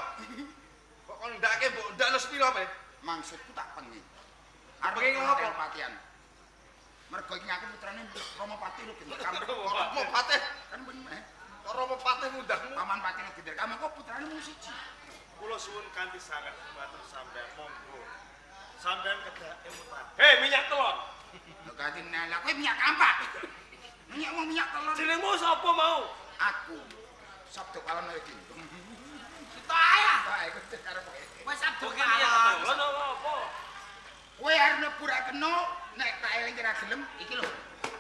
Mbok kon ndake mbok ndakno sepiro pe? Maksudku tak pengen. Arep Pengen ngopo? Patian. Mergo iki aku putrane Rama Patih lho Gender. Rama Patih Kan bener. Kok Rama Patih ngundangmu? Paman Patih lho Gender. Kamu kok putrane mung siji. Kula suwun kanthi sanget dhumateng sampean monggo. Sampean kedah emutan. Hei, minyak telon. Lho kanthi nela kowe minyak kampak. Minyak wong minyak telon. Jenengmu sapa mau? Aku Sabdo Palon iki. Kita ae. Tak iku karo kowe. Wis Sabdo Minyak Palon. telon apa apa? Kowe arep mlebu ra kena nek tak eling ora gelem iki lho.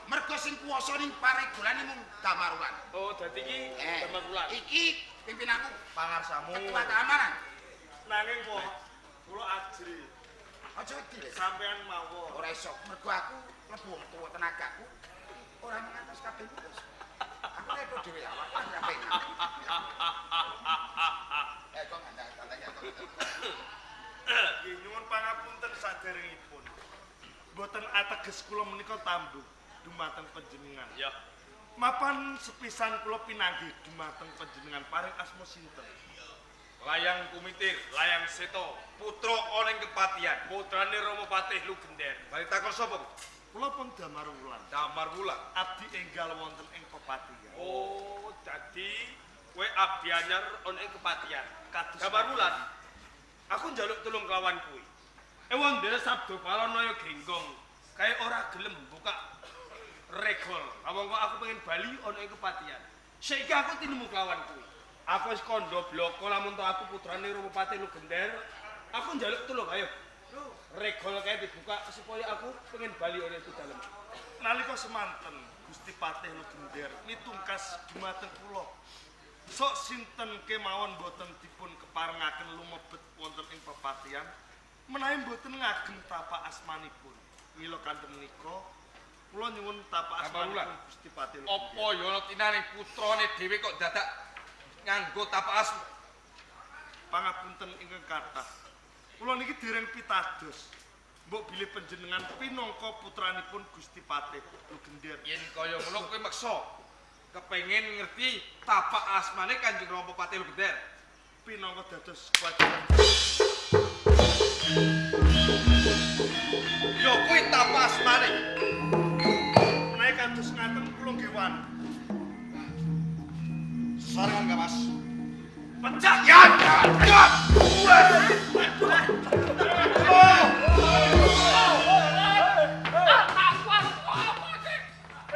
Mergo sing kuwasa ning paregolan mung Damarulan. Oh, dadi iki Damarulan. Iki pimpinanku Pangarsamu. ketua keamanan. Nanging kok kula ajri Aja wedi lho. sampean mawon. Ora iso, mergo aku mlebu wong tuwa tenagaku ora mengatas kabeh wis. Aku nek dhewe awak kan kabeh. Eh kok ngandak ya kok. Nggih nyuwun pangapunten saderengipun. Mboten ateges kula menika tambuh dumateng panjenengan. Ya. Mapan sepisan kula pinanggih dumateng panjenengan paring asma sinten? Layang Kumitir, Layang Seto, putra ana ing kepatihan, Putrane Rama Patih Lugender. Bali takon sapa? Kula pun Damar Wulan. Damar Wulan. Abdi enggal wonten ing kepatihan. Oh, dadi kowe abdi anyar ana ing kepatihan. Kados Damar Wulan. Aku njaluk tulung kelawan kuwi. Ewon dene Sabdo Palon ya genggong. Kae ora gelem buka regol. Awong kok aku pengen bali ana ing kepatihan. Saiki aku tinemu kelawan kuwi. Aku wis kandha bloko lamun to aku putrane Rama Patih Lugender. Aku njaluk tulung ayo. Regol kae dibuka supaya aku pengen bali ana ing dalem. Nalika semanten Gusti Patih Lugender mitungkas dumateng kula. Sok sinten kemawon boten dipun keparengaken lumebet wonten ing pepatihan menawi boten ngagem tapak asmanipun. Mila kanthi menika kula nyuwun tapak asmanipun Gusti Patih Lugender. Apa ya ana tinane putrane dhewe kok dadak nganggo tapak asma? Pangapunten ingkang kathah. Kula niki dereng pitados. Mbok bilih panjenengan pinangka putranipun Gusti Patih Lugender. Yen kaya ngono kowe meksa kepengin ngerti tapak asmane Kanjeng Rama Patih Lugender. Pinangka dados kewajiban. Ya kuwi tapak asmane. Menawi kados ngaten kula nggih wani. Sarangan gak Mas? Pecah. Ya, ya. Anakku aku apa iki?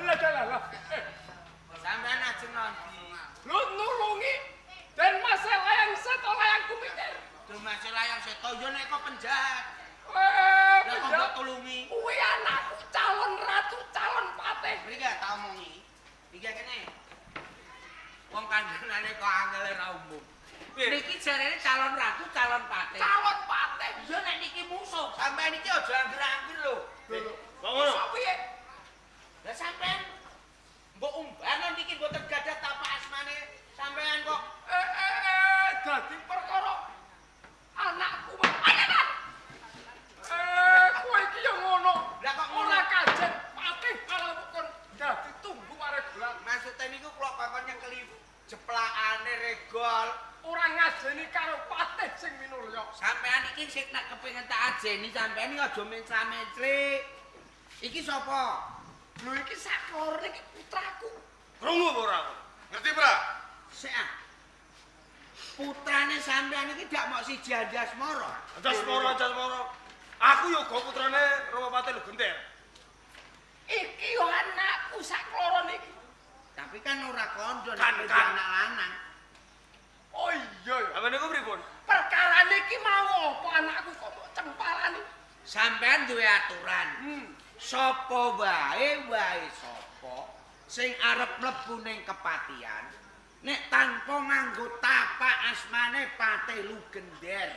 Lah lah lah. Sampean ajeng nanti. Lho nulungi Den Mas Layang Seto Layang Kumitir. Mas Layang Seto yo nek kok penjahat. Eh, Lah kok mbok tulungi? Kuwi anakku calon ratu, calon patih. Mriki tak omongi. Iki kene. Wong kandhanane kok angel ora umum. Niki jarene calon ratu, calon patih. Calon patih. Yo nek niki musuh, sampean iki aja angger-angger lho. Kok ngono? Piye? Lah sampean mbok umbano niki mboten gadah tapak asmane sampean kok Dadi perkara anakku. Anak. Kowe iki yo ngono. Lah kok ngono? Ora kajen patih malah kon dadi tunggu paregolan. Maksude niku kula kok nyekeli jeplakane regol. Ora ngajeni karo patih sing minulya. Sampean iki sing nek kepengin tak ajeni sampean iki aja mencla-mencli. Iki sapa? Lho iki saklorone iki putraku. Krungu apa ora? Ngerti ora? Sik ah. Putrane sampean iki dak mok siji Anjasmara. Anjasmara, Anjasmara. Aku yo uga putrane Rama Patih Lugender. Iki yo anakku saklorone iki. Tapi kan ora kandha Kan, nek kan. anak lanang. Oh iya ya. Apa niku pripun? Perkarane iki mau apa anakku kok mbok cempalani? Sampean duwe aturan. Sapa wae wae sapa sing arep mlebu ning kepatihan nek tanpa nganggo tapak asmane Patih Lugender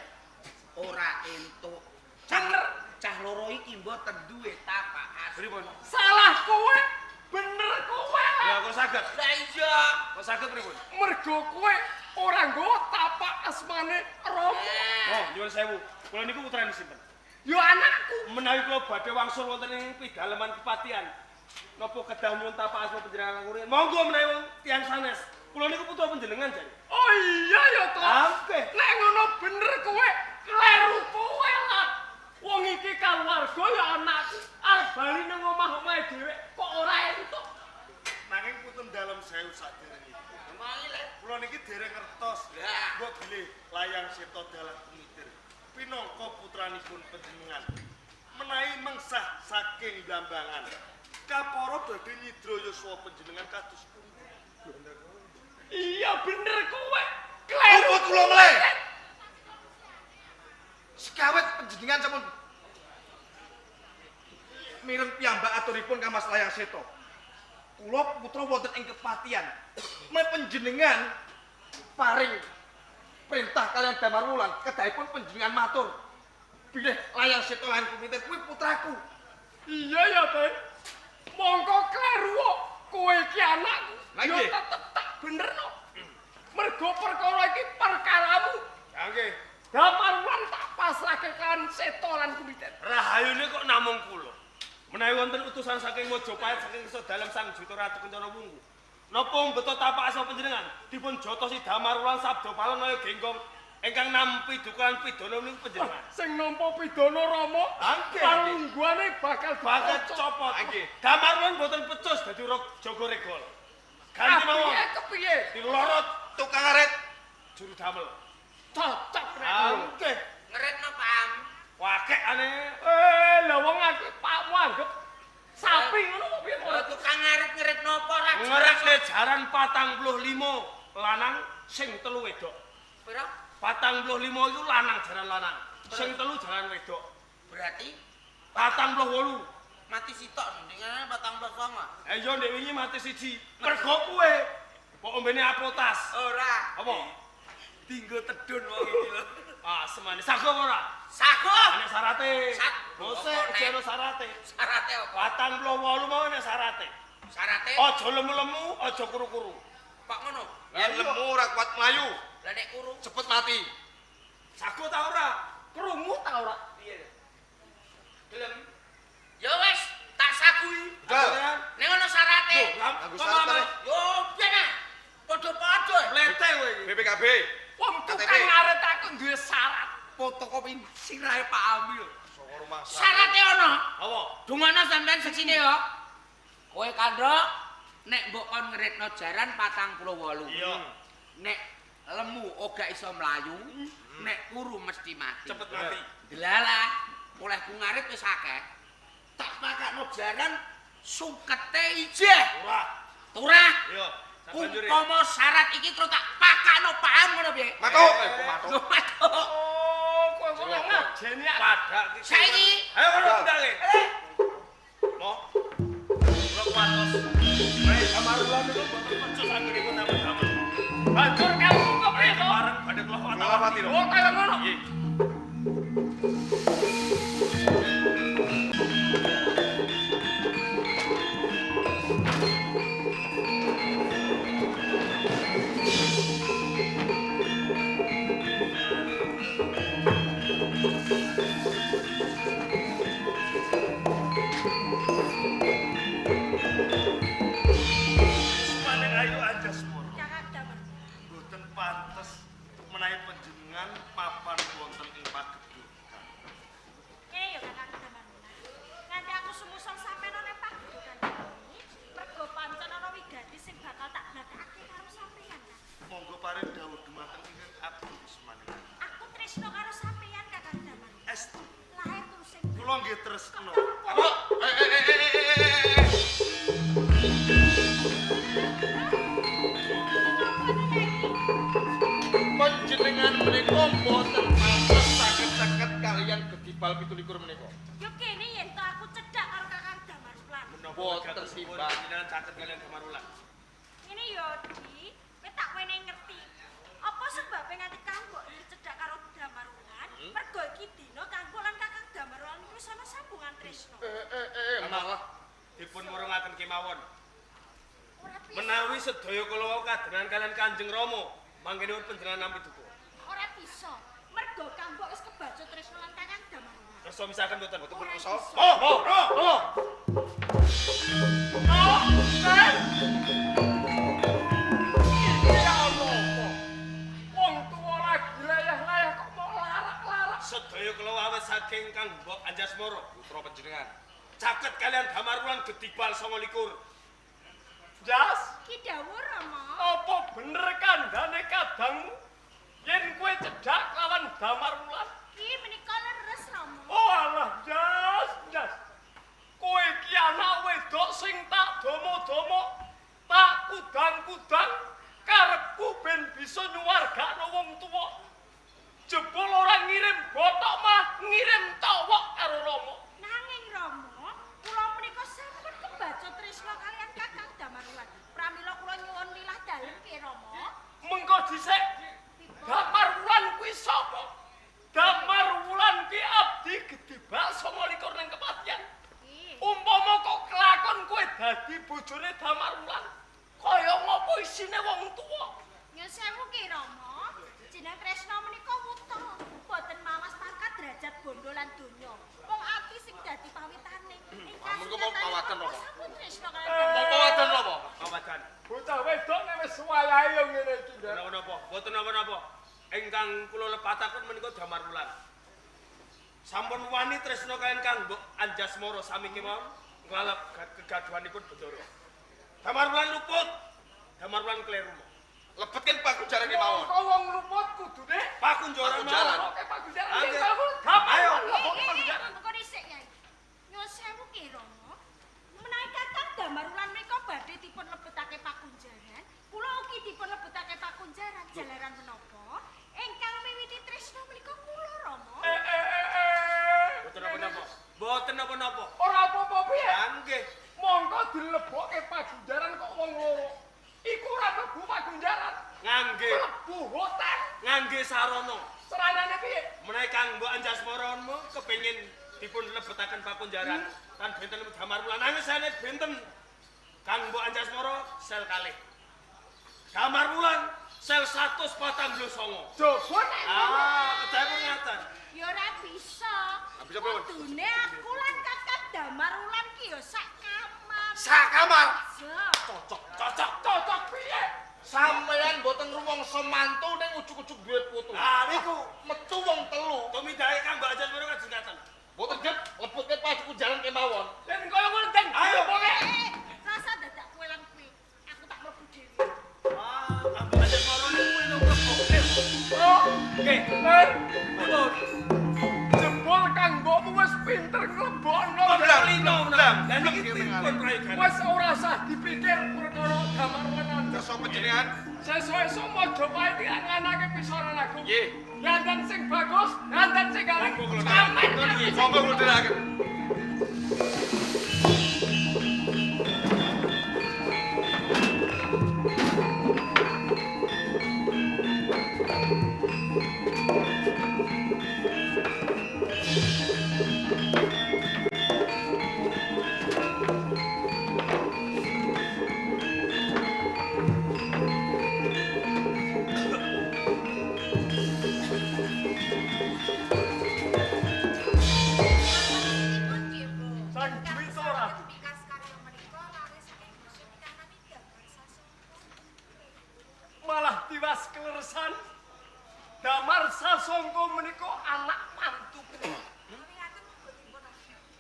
ora entuk. Bener. Cah loro iki mboten duwe tapak asma. Pripun? Salah kowe, bener kowe. Ya kok saged. Lah iya. Kok saged pripun? Mergo kowe ora nggawa tapak asmane Rama. Oh, nyuwun sewu. Kula niku putrane sinten? Yo anakku. Menawi kula badhe wangsul wonten ing pidaleman kepatihan. Napa kedah nyuwun tapak asma panjenengan langkung? Monggo menawi wong tiyang sanes. Kula niku putra panjenengan jare. Oh iya ya to. Oke. Nek ngono bener kowe, kleru kowe lah. Wong iki kaluwarga ya anakku. arep bali nang omah-omahe dhewe kok ora entuk. Nanging punten dalem sewu saderengipun. Kula niki dereng ngertos. Mbok bilih Layang Seta dalah Kumitir pinangka putranipun panjenengan menawi mengsah saking Blambangan. Kapara badhe nyidra yuswa panjenengan kados pundi? Iya bener kowe. Kleru. Luput kula mleh. Sekawet panjenengan sampun mireng piyambak aturipun Kang Mas Layang Seta. Kula putra wonten ing kepatihan. Menawi panjenengan paring perintah kalian Damar Wulan, kedahipun panjenengan matur. Bilih Layang Seta lan Kumitir kuwi putraku. Iya ya, Ben. Mongko kleru kok. Kowe iki anakku. Lah Yo nggih. tetep tak benerno. Mergo perkara iki perkaramu. Ya nggih. Damar Wulan tak pasrahke kan Seta lan Kumitir. Rahayune kok namung kula. Menawi wonten utusan saking Majapahit saking Kersa Dalem Sang Juta Ratu Kencana Wungu. Napa mbeto tapak asma panjenengan dipun jotosi Damar Wulan sabda palon kaya genggong ingkang nampi dukan pidana niku panjenengan. Sing nampa pidana Rama, Nggih. palungguhane bakal Bakal dicopot. copot. Nggih. Damar Wulan boten pecus dadi jaga regol. Ganti mawon. Kepiye kepiye? Dilorot Tukang aret juru damel. Cocok nek ngono. Nggih. Ngeretno paham. Wakek ane. Eh, lah wong aku pakmu anggap sapi ngono kok piye Ora tukang ngaret ngeretno apa ora jelas. Ngeretne jaran 45 lanang sing 3 wedok. Pira? 45 iku lanang jaran lanang, sing 3 jaran wedok. Berarti 48. mati sitok ndingane 49. Eh yo ndek wingi mati siji. Mergo kuwe. Mbok ombene apotas. Ora. Apa? Dinggo tedun wong iki lho. Ah, semane sago apa ora? Sago. Ana syarate. Bose Apa, ana syarate. Syarate apa? 48 mau ana syarate. Syarate Aja lemu-lemu, aja kuru-kuru. kok ngono? yen lemu ora kuat mlayu, Lah nek kuru cepet mati. Sago ta ora? Krungu ta ora? piye? Gelem. Ya wis, tak sagui. Budal. Nek ngono syarate. Nganggo syarat ta, Yo piye nah? Padha-padha. Lete kowe iki. BPKB. Wong tukang ngaret aku duwe syarat. Fotokopi sirahe Pak Ami lho. Saka rumah sakit. Syarate ono. Apa? Dungono sampean seksine yo. Kowe kandha nek mbok kon ngeretno jaran 48. Iya. Nek lemu ora iso mlayu, nek kuru mesti mati. Cepet mati. Delalah, olehku ngarit wis akeh. Tak pakakno jaran sukete ijeh. Ora. Turah. Iya. Sabanjure. Umpama syarat iki terus tak pakakno paham ngono piye? Matuk. Eh, kok matuk. Lho matuk. Oh, kowe kok ngajeni aku. Padak iki. Saiki Ayo kono budale. Mo. Kula kuwatos. Bae Damar Wulan niku mboten pecus anggenipun damel-damel. Banjur kamu kepriye to? Bareng badhe kula Kula mati lho. Oh, kaya ngono. Nggih. Sumaning ayu Anjasmara. Kakang Damar. Boten pantes menawi panjenengan papan wonten ing pagedhokan. Ngene ya Kakang Damar. Nganti aku sumusang sampeyan ana pagedhokan iki, mergo pancen ana wigati sing bakal tak bakake karo sampeyan. Kang. Monggo paring dawuh dumateng ingkang abdi Sumaning. Aku tresno karo sampeyan Kakang Damar. Estu Lahir tulus sing kula nggih tresno. Apa? Eh eh eh eh eh eh, eh. Panjenengan menika mboten pantes saged-saged kaliyan gedibal 27 menika. Yo kene yen to aku cedhak karo Kakang Damar Wulan. Menapa Boten wigatospun timbang. panjenengan caket kaliyan Damar Wulan? Ngene yo, Di, kowe tak wenehi ngerti. Apa sebabe nganti kang mbok iki cedhak karo Damar Wulan? Mergo iki dina kanggo lan Kakang Damar Wulan iku wis ana sambungan tresno. Eh malah Dipun wurungaken kemawon. Ora bisa. Menawi sedaya kula wau kadenan kaliyan Kanjeng Rama, mangkenipun panjenengan nampi duka. Ora bisa. Mergo kang mbok wis kebacut tresno lan Kakang Damar Wulan. Kersa misaken mboten? Ora kersa. bisa. Oh, oh, oh, oh. Oh, Ben. Iki ana apa? Wong tuwa lagi layah-layah kok mau larak-larak. Sedaya kula awet saking Kang Mbok Anjasmara. Putra panjenengan. Caket kalian Damar Wulan gedibal 29. Jas, Ki dawuh Rama. apa bener kandhane kadangmu? Yen kowe cedhak lawan Damar Wulan? Ki menika leres Rama. Oh alah, Jas, Jas. Kowe iki anak wedok sing tak domo-domo, tak kudang-kudang, karepku ben bisa nyuwargakno wong tuwa. Jebul ora ngirim botok mah ngirim tawak karo Rama. Nanging Rama, kula menika sampun kebaca tresna kalian Kakang Damar Wulan. Pramila kula nyuwun lilah dalem piye Rama? Mengko dhisik Damar Wulan kuwi sapa? Damar Wulan kuwi abdi gedebak 29 ning kepatihan. Umpama kok kelakon kowe dadi bojone Damar Wulan, kaya ngopo isine wong tuwa? Nyuwun sewu Ki Rama, jeneng tresna menika wuta, boten mawas pangkat derajat bondo lan donya. Wong ati sing dadi pawitane. Ingkang Mengko mau pawadan apa? Sampun tresna kalian. Mau pawadan apa? Pawadan. Bocah wedok nek wis wayahe yo ngene iki, Nduk. Napa-napa? Mboten napa-napa. Ingkang kula lepataken menika Damar Wulan. Sampun wani tresna kalian Kang Mbok Anjasmara sami kemawon nglalap kegaduhanipun Bendara. Damar Wulan luput. Damar Wulan kleru. Lebetken pakunjaran kemawon. Mongko wong luput kudune Pakunjaran Pakunjaran. mawon. oke pakunjaran. Oke. Damar Ayo. Wulan lebokke pakunjaran. Mengko dhisik Yai. Nyuwun sewu Ki Rama. Menawi Kakang Damar Wulan menika badhe dipun lebetake pakunjaran, kula ugi dipun lebetake pakunjaran jalaran menapa? Ingkang miwiti tresna menika kula Rama. Mboten napa-napa. Mboten napa-napa. Ora apa-apa piye? Nggih. Mongko dilebokke pagunjaran kok wong loro. Iku ora mlebu pagunjaran. Ngangge Mlebu hotel. ngangge sarana. Saranane piye? Menawi Kang Mbok Anjasmara kepengin dipun lebetaken pakunjaran tan benten Damar Wulan nanging sanes benten Kang Mbok Anjasmara sel kalih. Damar Wulan sel 149. Coba nek Ah, kedahipun ngaten. Ya ora bisa. Bisa pripun? Kudune aku lan Kakang Damar Wulan ki ya sak kamar. Sak kamar. Ya. Cocok, cocok. cocok piye? Sampeyan mboten rumangsa mantu ning ujug-ujug duwe putu. Ah, niku Metu wong telu. tumindake Kang Mbok Anjasmara kados ngaten. Mboten jep lebetke pakunjaran kemawon. Yen kaya ngono Deng. Ayo. Pokoke Rasa dadak kowe lan kowe. Aku tak mlebu dhewe. Ah, Kang Mbok Anjasmara niku minum lebokke. Oh, Nggih. Ler, Pripun? jebul Kang Mbokmu wis pinter nglebokno. Lino, lah niki pripun prayogane? Wis ora usah dipikir perkara Damar Wulan. Kersa panjenengan. Sesuk-esuk Majapahit iki nganake pisanan agung. Nggih. Dandan sing bagus, dandan sing galak. Monggo kula Aman. Monggo kula dherekaken. Sang Dwita Ratu. Malah tiwas kleresan. Damar Sasongko menika anak mantu kula.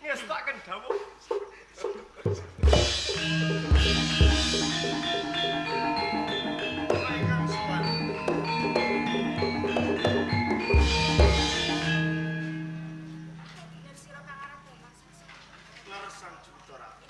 Ngestakaken dawuh. Kula ingkang sowan. Leres Sang Juwita Ratu.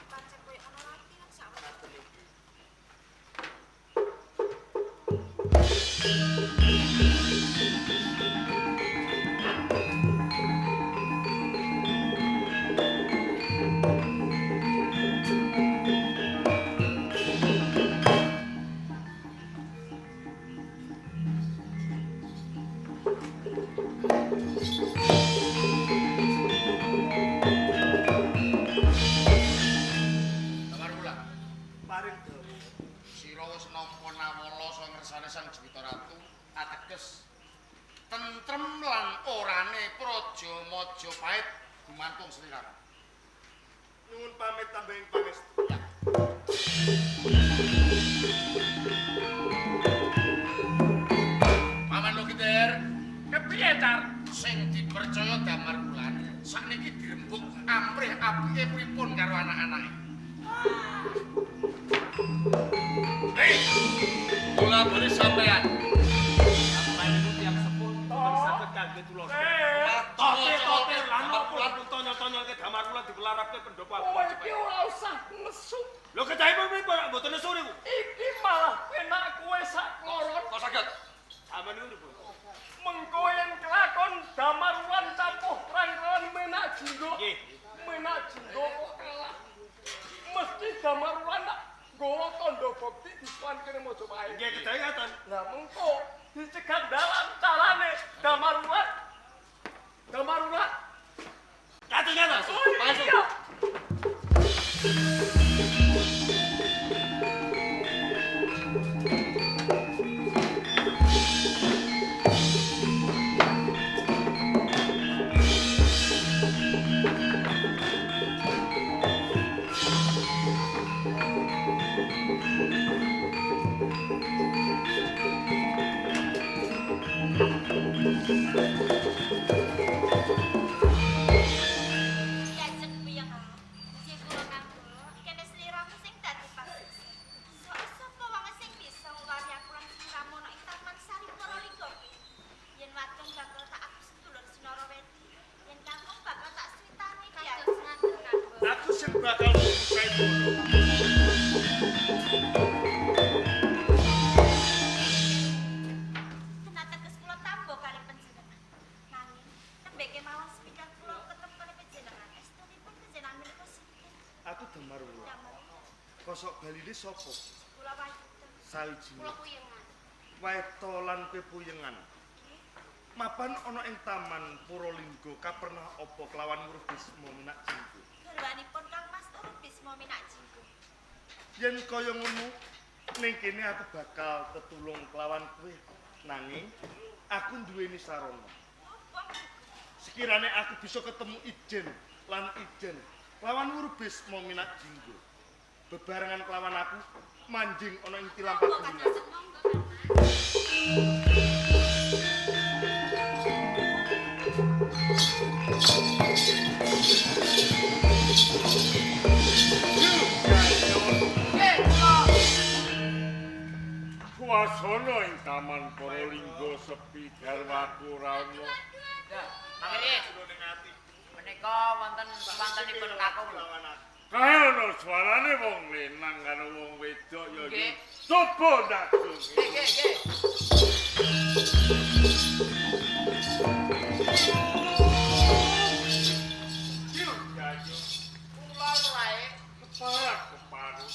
Damar Wulan, Paring dawuh. sira wis nampa nawala saka ngersane Sang Juwita Ratu ateges tentrem lan orane praja Majapahit gumantung sliramu. Nyuwun pamit tambahing pangestu. Paman Lokitir, Kepiye, Car? sing dipercaya Damar Wulan sakniki dirembuk amprih apike pripun anak-anake. Hei, kula beri sampean. Sampeyan niku tiyang sepuh mboten saged kangge tulodo. Tote-tote lan opo lan tonyol-tonyolke Damar Wulan dipelarapke pendopo aku. Kowe iki ora usah nesu. Lho kedahipun pripun mboten nesu niku? Iki malah penak kowe sak kloron. Kok saged? Sampeyan niku pripun? Mengko yen kelakon Damar Wulan campuh perang lawan Menak Jinggo. Nggih. Menak Jinggo kok kalah. Mesti Damar Wulan tak nggawa tandha bukti disuwan kene Majapahit. Nggih kedahe ngaten. Lah mengko dicegat dalan carane Damar Wulan. Damar Wulan. Kados ngaten. Oh Pangestu. iya. Diajeng piyeng ah. Nggih kula kanggo kene sliramu sing dadi pasukses. Sok sapa wong sing bisa ngwari aku lan sliramu ana ing Taman Sari Paralingga ki? Yen wadon bakal tak aku sedulur Sinarawedi, yen kakung bakal tak switani kados ngaten kanggo. Aku sing bakal ngusahi bono. Tenateges kula tambo kali panjenengan. Nanging nembe kemawon sepindah kula ketemu kali panjenengan. Estunipun panjenengan menika sinten? Aku Damar Wulan. Damar. Kosok baline sapa? Kula wayuda. Sawijine. Kula puyengan. Waeta lan kowe puyengan. Mapan ana ing Taman Puralingga kapernah apa kelawan Wuru Bisma Minak Jinggo. Garwanipun Kang Mas Turu Bisma Minak Jinggo. Yen kaya ngono, ning kene aku bakal tetulung kelawan kowe. Nanging aku duweni sarana. Napa? Sekirane aku bisa ketemu Ijen lan Ijen kelawan Wuru Bisma Minak Jinggo. Bebarengan kelawan aku manjing ana ing tilam Monggo pagungan. kados monggo Kang Mas. Nggih, kula. Suasana ing Taman Paralingga sepi garwaku ora ana. Mangke menika wonten wontenipun kakung lho. Kae ana suarane wong lanang karo wong wedok ya Nggih. Coba ndagung. Nggih, nggih, nggih. Kula wae Keparak keparu.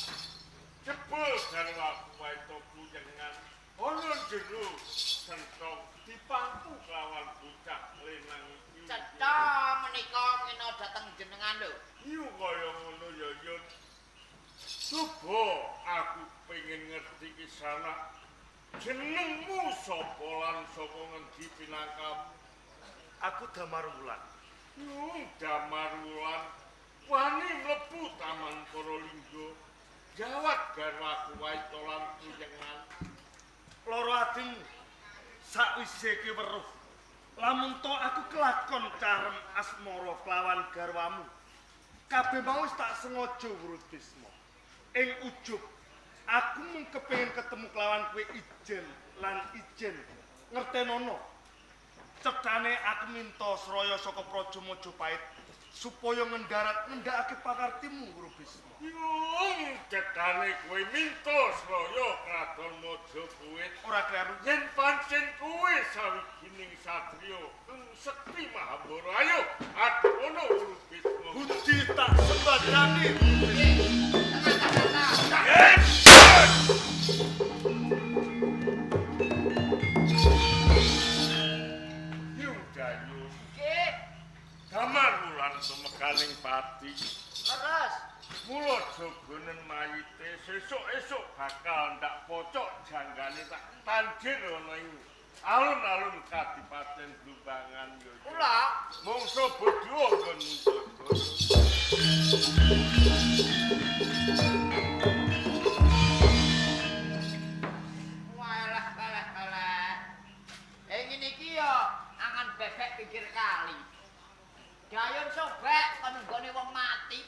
Jebul garwaku wae puyengan. Ana jero sentong dipangku kelawan bocah lanang iki. cetha menika ngena dhateng jenengan lho. Yu kaya ngono ya Yun. Coba aku pengen ngerti kisana. Jenengmu sapa lan saka ngendi pinangkamu? Aku Damar Wulan. Yung Damar Wulan wani mlebu Taman Paralingga. Jawat garwaku wae lan puyengan. Loro atimu sakwise ki weruh. Lamun to aku kelakon carem asmara kelawan garwamu. Kabeh mau wis tak sengaja Wuru Bisma. Ing ujug aku mung kepengin ketemu kelawan kowe Ijen lan Ijen. Ngertenono. Cethane aku minta sraya saka Praja Majapahit supaya ngendarat ngendhakake pakartimu Wuru Bisma. Yung cethane kowe minta sraya kraton Majapahit ora kleru yen pancen kowe sawijining satriya kang sekti Mahabara. Ayo adono Wuru Bisma. Budi tak sembadani Wuru Bisma. Yung Dayu, Nggih, Damar Wulan sumekaning pati. leres. Mula jogonen mayite sesuk-esuk bakal ndak pocok janggane tak tanjir ana ing alun-alun Kadipaten Blumbangan yo. Kula Mongso bodho nggon njogo. Walah, walah, walah. Eh ngene iki ya angan bebek pinggir kali. Dayon sobek kon nggone wong mati.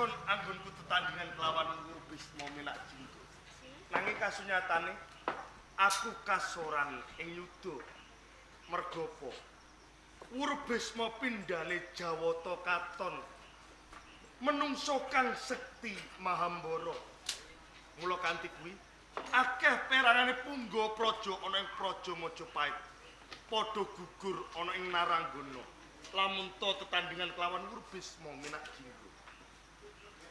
Kelakon anggonku tetandingan kelawan Guru Bisma Minak Jinggo. Nanging kasunyatane aku kasoran ing yuda. Merga apa? Wuru Bisma pindhane Jawata katon menungso kang sekti mahambara. Mula kanthi kuwi akeh perangane punggawa praja ana ing Praja Majapahit. Padha gugur ana ing Naranggana. Lamun ta tetandingan kelawan Wuru Bisma Minak Jinggo.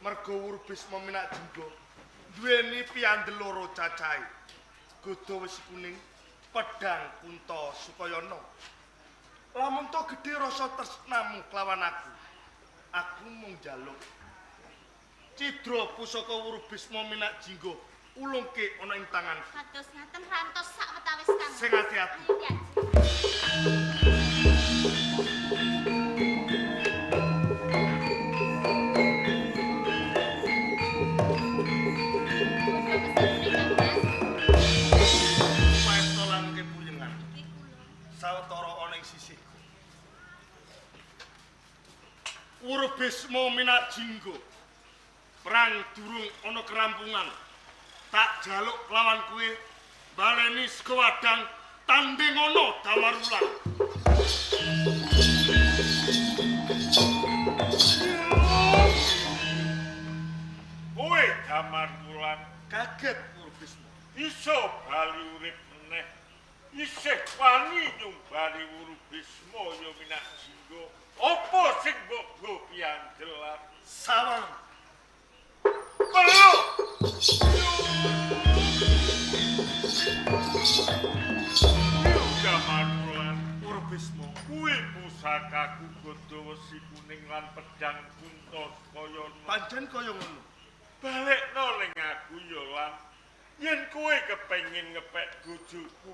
Merga Wuru Bisma Minak Jinggo duweni piyandel loro cacahe. Gada wesi kuning, pedhang Kunta Sukayana. Lamun ta gedhe rasa tresnamu kelawan aku, aku mung njaluk cidra pusaka Wuru Bisma Minak Jinggo ulungke ana ing tanganku. Kados ngaten rantos sawetawis Kang. Sing ati-ati. Paeto lan kepuyengan. Sawetara ana ing sisihku. Wuru Bisma Minak Jinggo. Perang durung ana kerampungan. Tak jaluk lawan kuwe baleni saka wadang tanding ana Damarwulan. Kowe Damarwulan kaget Wuru Bisma. Iso bali urip meneh. Isih wani nyumbari Wuru Bisma ya Minak Jinggo. Apa sing mbok nggo piandelan? Sawang. Peluk. Damarwulan Wuru Bisma kuwi pusakaku gada wesi kuning lan pedhang Kunta Sukayana. Pancen kaya ngono. Balekno ning aku ya Lan. Yen kowe kepengin ngepek bojoku,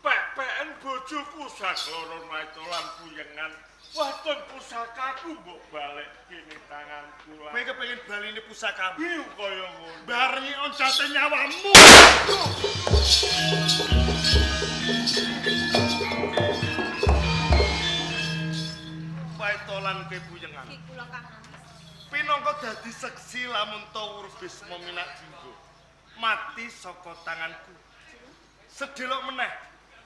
pek-peken bojoku sakloron maito lan puyengan. Waton pusakaku mbok balekke ning tanganku lan. Kowe kepengin baline pusakamu? Iya kaya ngono. Barengi oncate nyawamu. Paeto lan kepuyengan. Nggih kula Kang Mas. Pinangka dadi seksi lamun ta Wuru Bisma Minak Jinggo mati saka tanganku. Sedelok meneh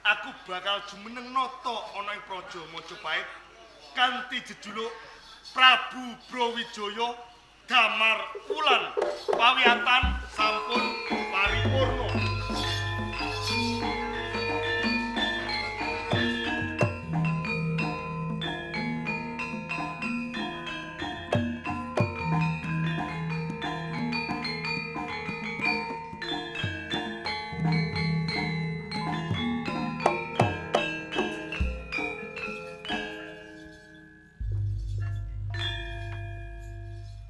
aku bakal jumeneng nata ana ing Praja Majapahit kanthi jejuluk Prabu Brawijaya Damar Wulan. Pawiyatan sampun